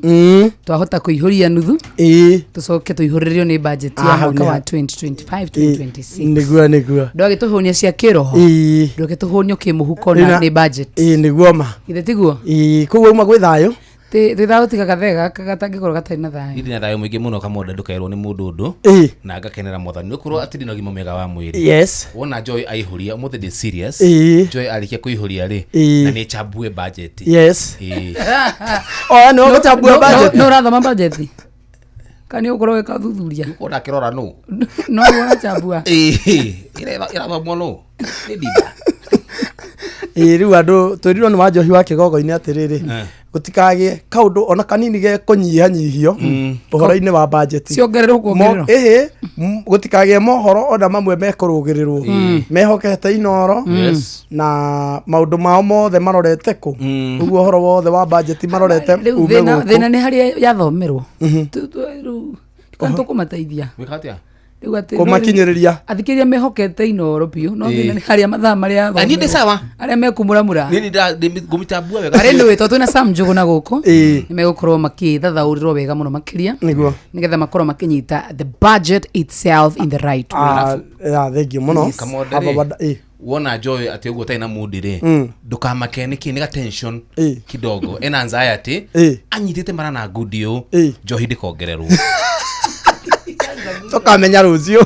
Twahota kũihũria nuthu. Ĩĩ. Tũcoke tũihũrĩrio nĩ budget ya mwaka wa 2025 2026. Nĩguo nĩguo. Ndwagĩtũhũnia cia kĩroho. Ĩĩ. Ndũgĩtũhũnio kĩmũhuko na nĩ budget. Ĩĩ nĩguo ma. Githĩ tiguo? Ĩĩ koguo uma gwĩ thayũ. Twĩ thayũ tiga gathee gaka gatangĩkorwo gatarĩ na thayũ. Ndĩ na thayũ mũingĩ mũno Kamonda ndũkaĩrwo nĩ mũndũ ũndũ na ngakenera mwathani nĩgũkorwo atĩ ndĩ na ũgima mwega wa mwĩrĩ. Yes. Wona Joy aihũria ũmũthĩ ndĩ serious. Joy arĩkia kũihũria rĩ na nĩ chambue budget. Yes. Oya nĩ ũgũchambua budget. No ũrathoma budget? Kana nĩ ũgũkorwo wĩka ũthuthuria? Ũkorwo ndakĩrora nũ? No ũrachambua. Ĩĩ. Ĩrathomwo nũ? Nĩ ndinda. Ĩĩ rĩu andũ twĩrirwo nĩ wa Njohi wa kĩgongo-inĩ atĩrĩrĩ gũtikagĩe kaũndũ ona kanini ge kũnyihanyihio ũhoro-inĩ wa budget. Ciongererwo kuongererwo. Ĩhĩ gũtikagĩe mohoro ona mamwe mekũrũgĩrĩrwo mehokete Inooro na maũndũ mao mothe marorete kũ ũguo ũhoro wothe wa budget marorete ume gũkũ. Thĩna nĩ harĩa yathomerwo. Rĩu tũkũmateithia. Gwĩka atĩa? Kũmakinyĩrĩria athikĩrĩria mehokete Inooro biũ no thĩna nĩ harĩa mathaa marĩa niĩ ndĩ sawa arĩa mekũmũramũra niĩ ngũmĩtambua wega arĩ nĩwe tondũ twĩna Sam Njũgũna gũkũ nĩ megũkorwo makĩthathaũrĩrwo wega mũno makĩria nĩguo nĩgetha makorwo makĩnyita the budget itself in the right way. Thank you mũno. Wona Joy atĩ ũguo ũtarĩ na mood rĩ ndũkamake nĩkĩ nĩ ga tension kidogo ena anxiety anyitĩte mara na ngundi ũũ Njohi ndĩkongererwo tũkamenya rũciũ.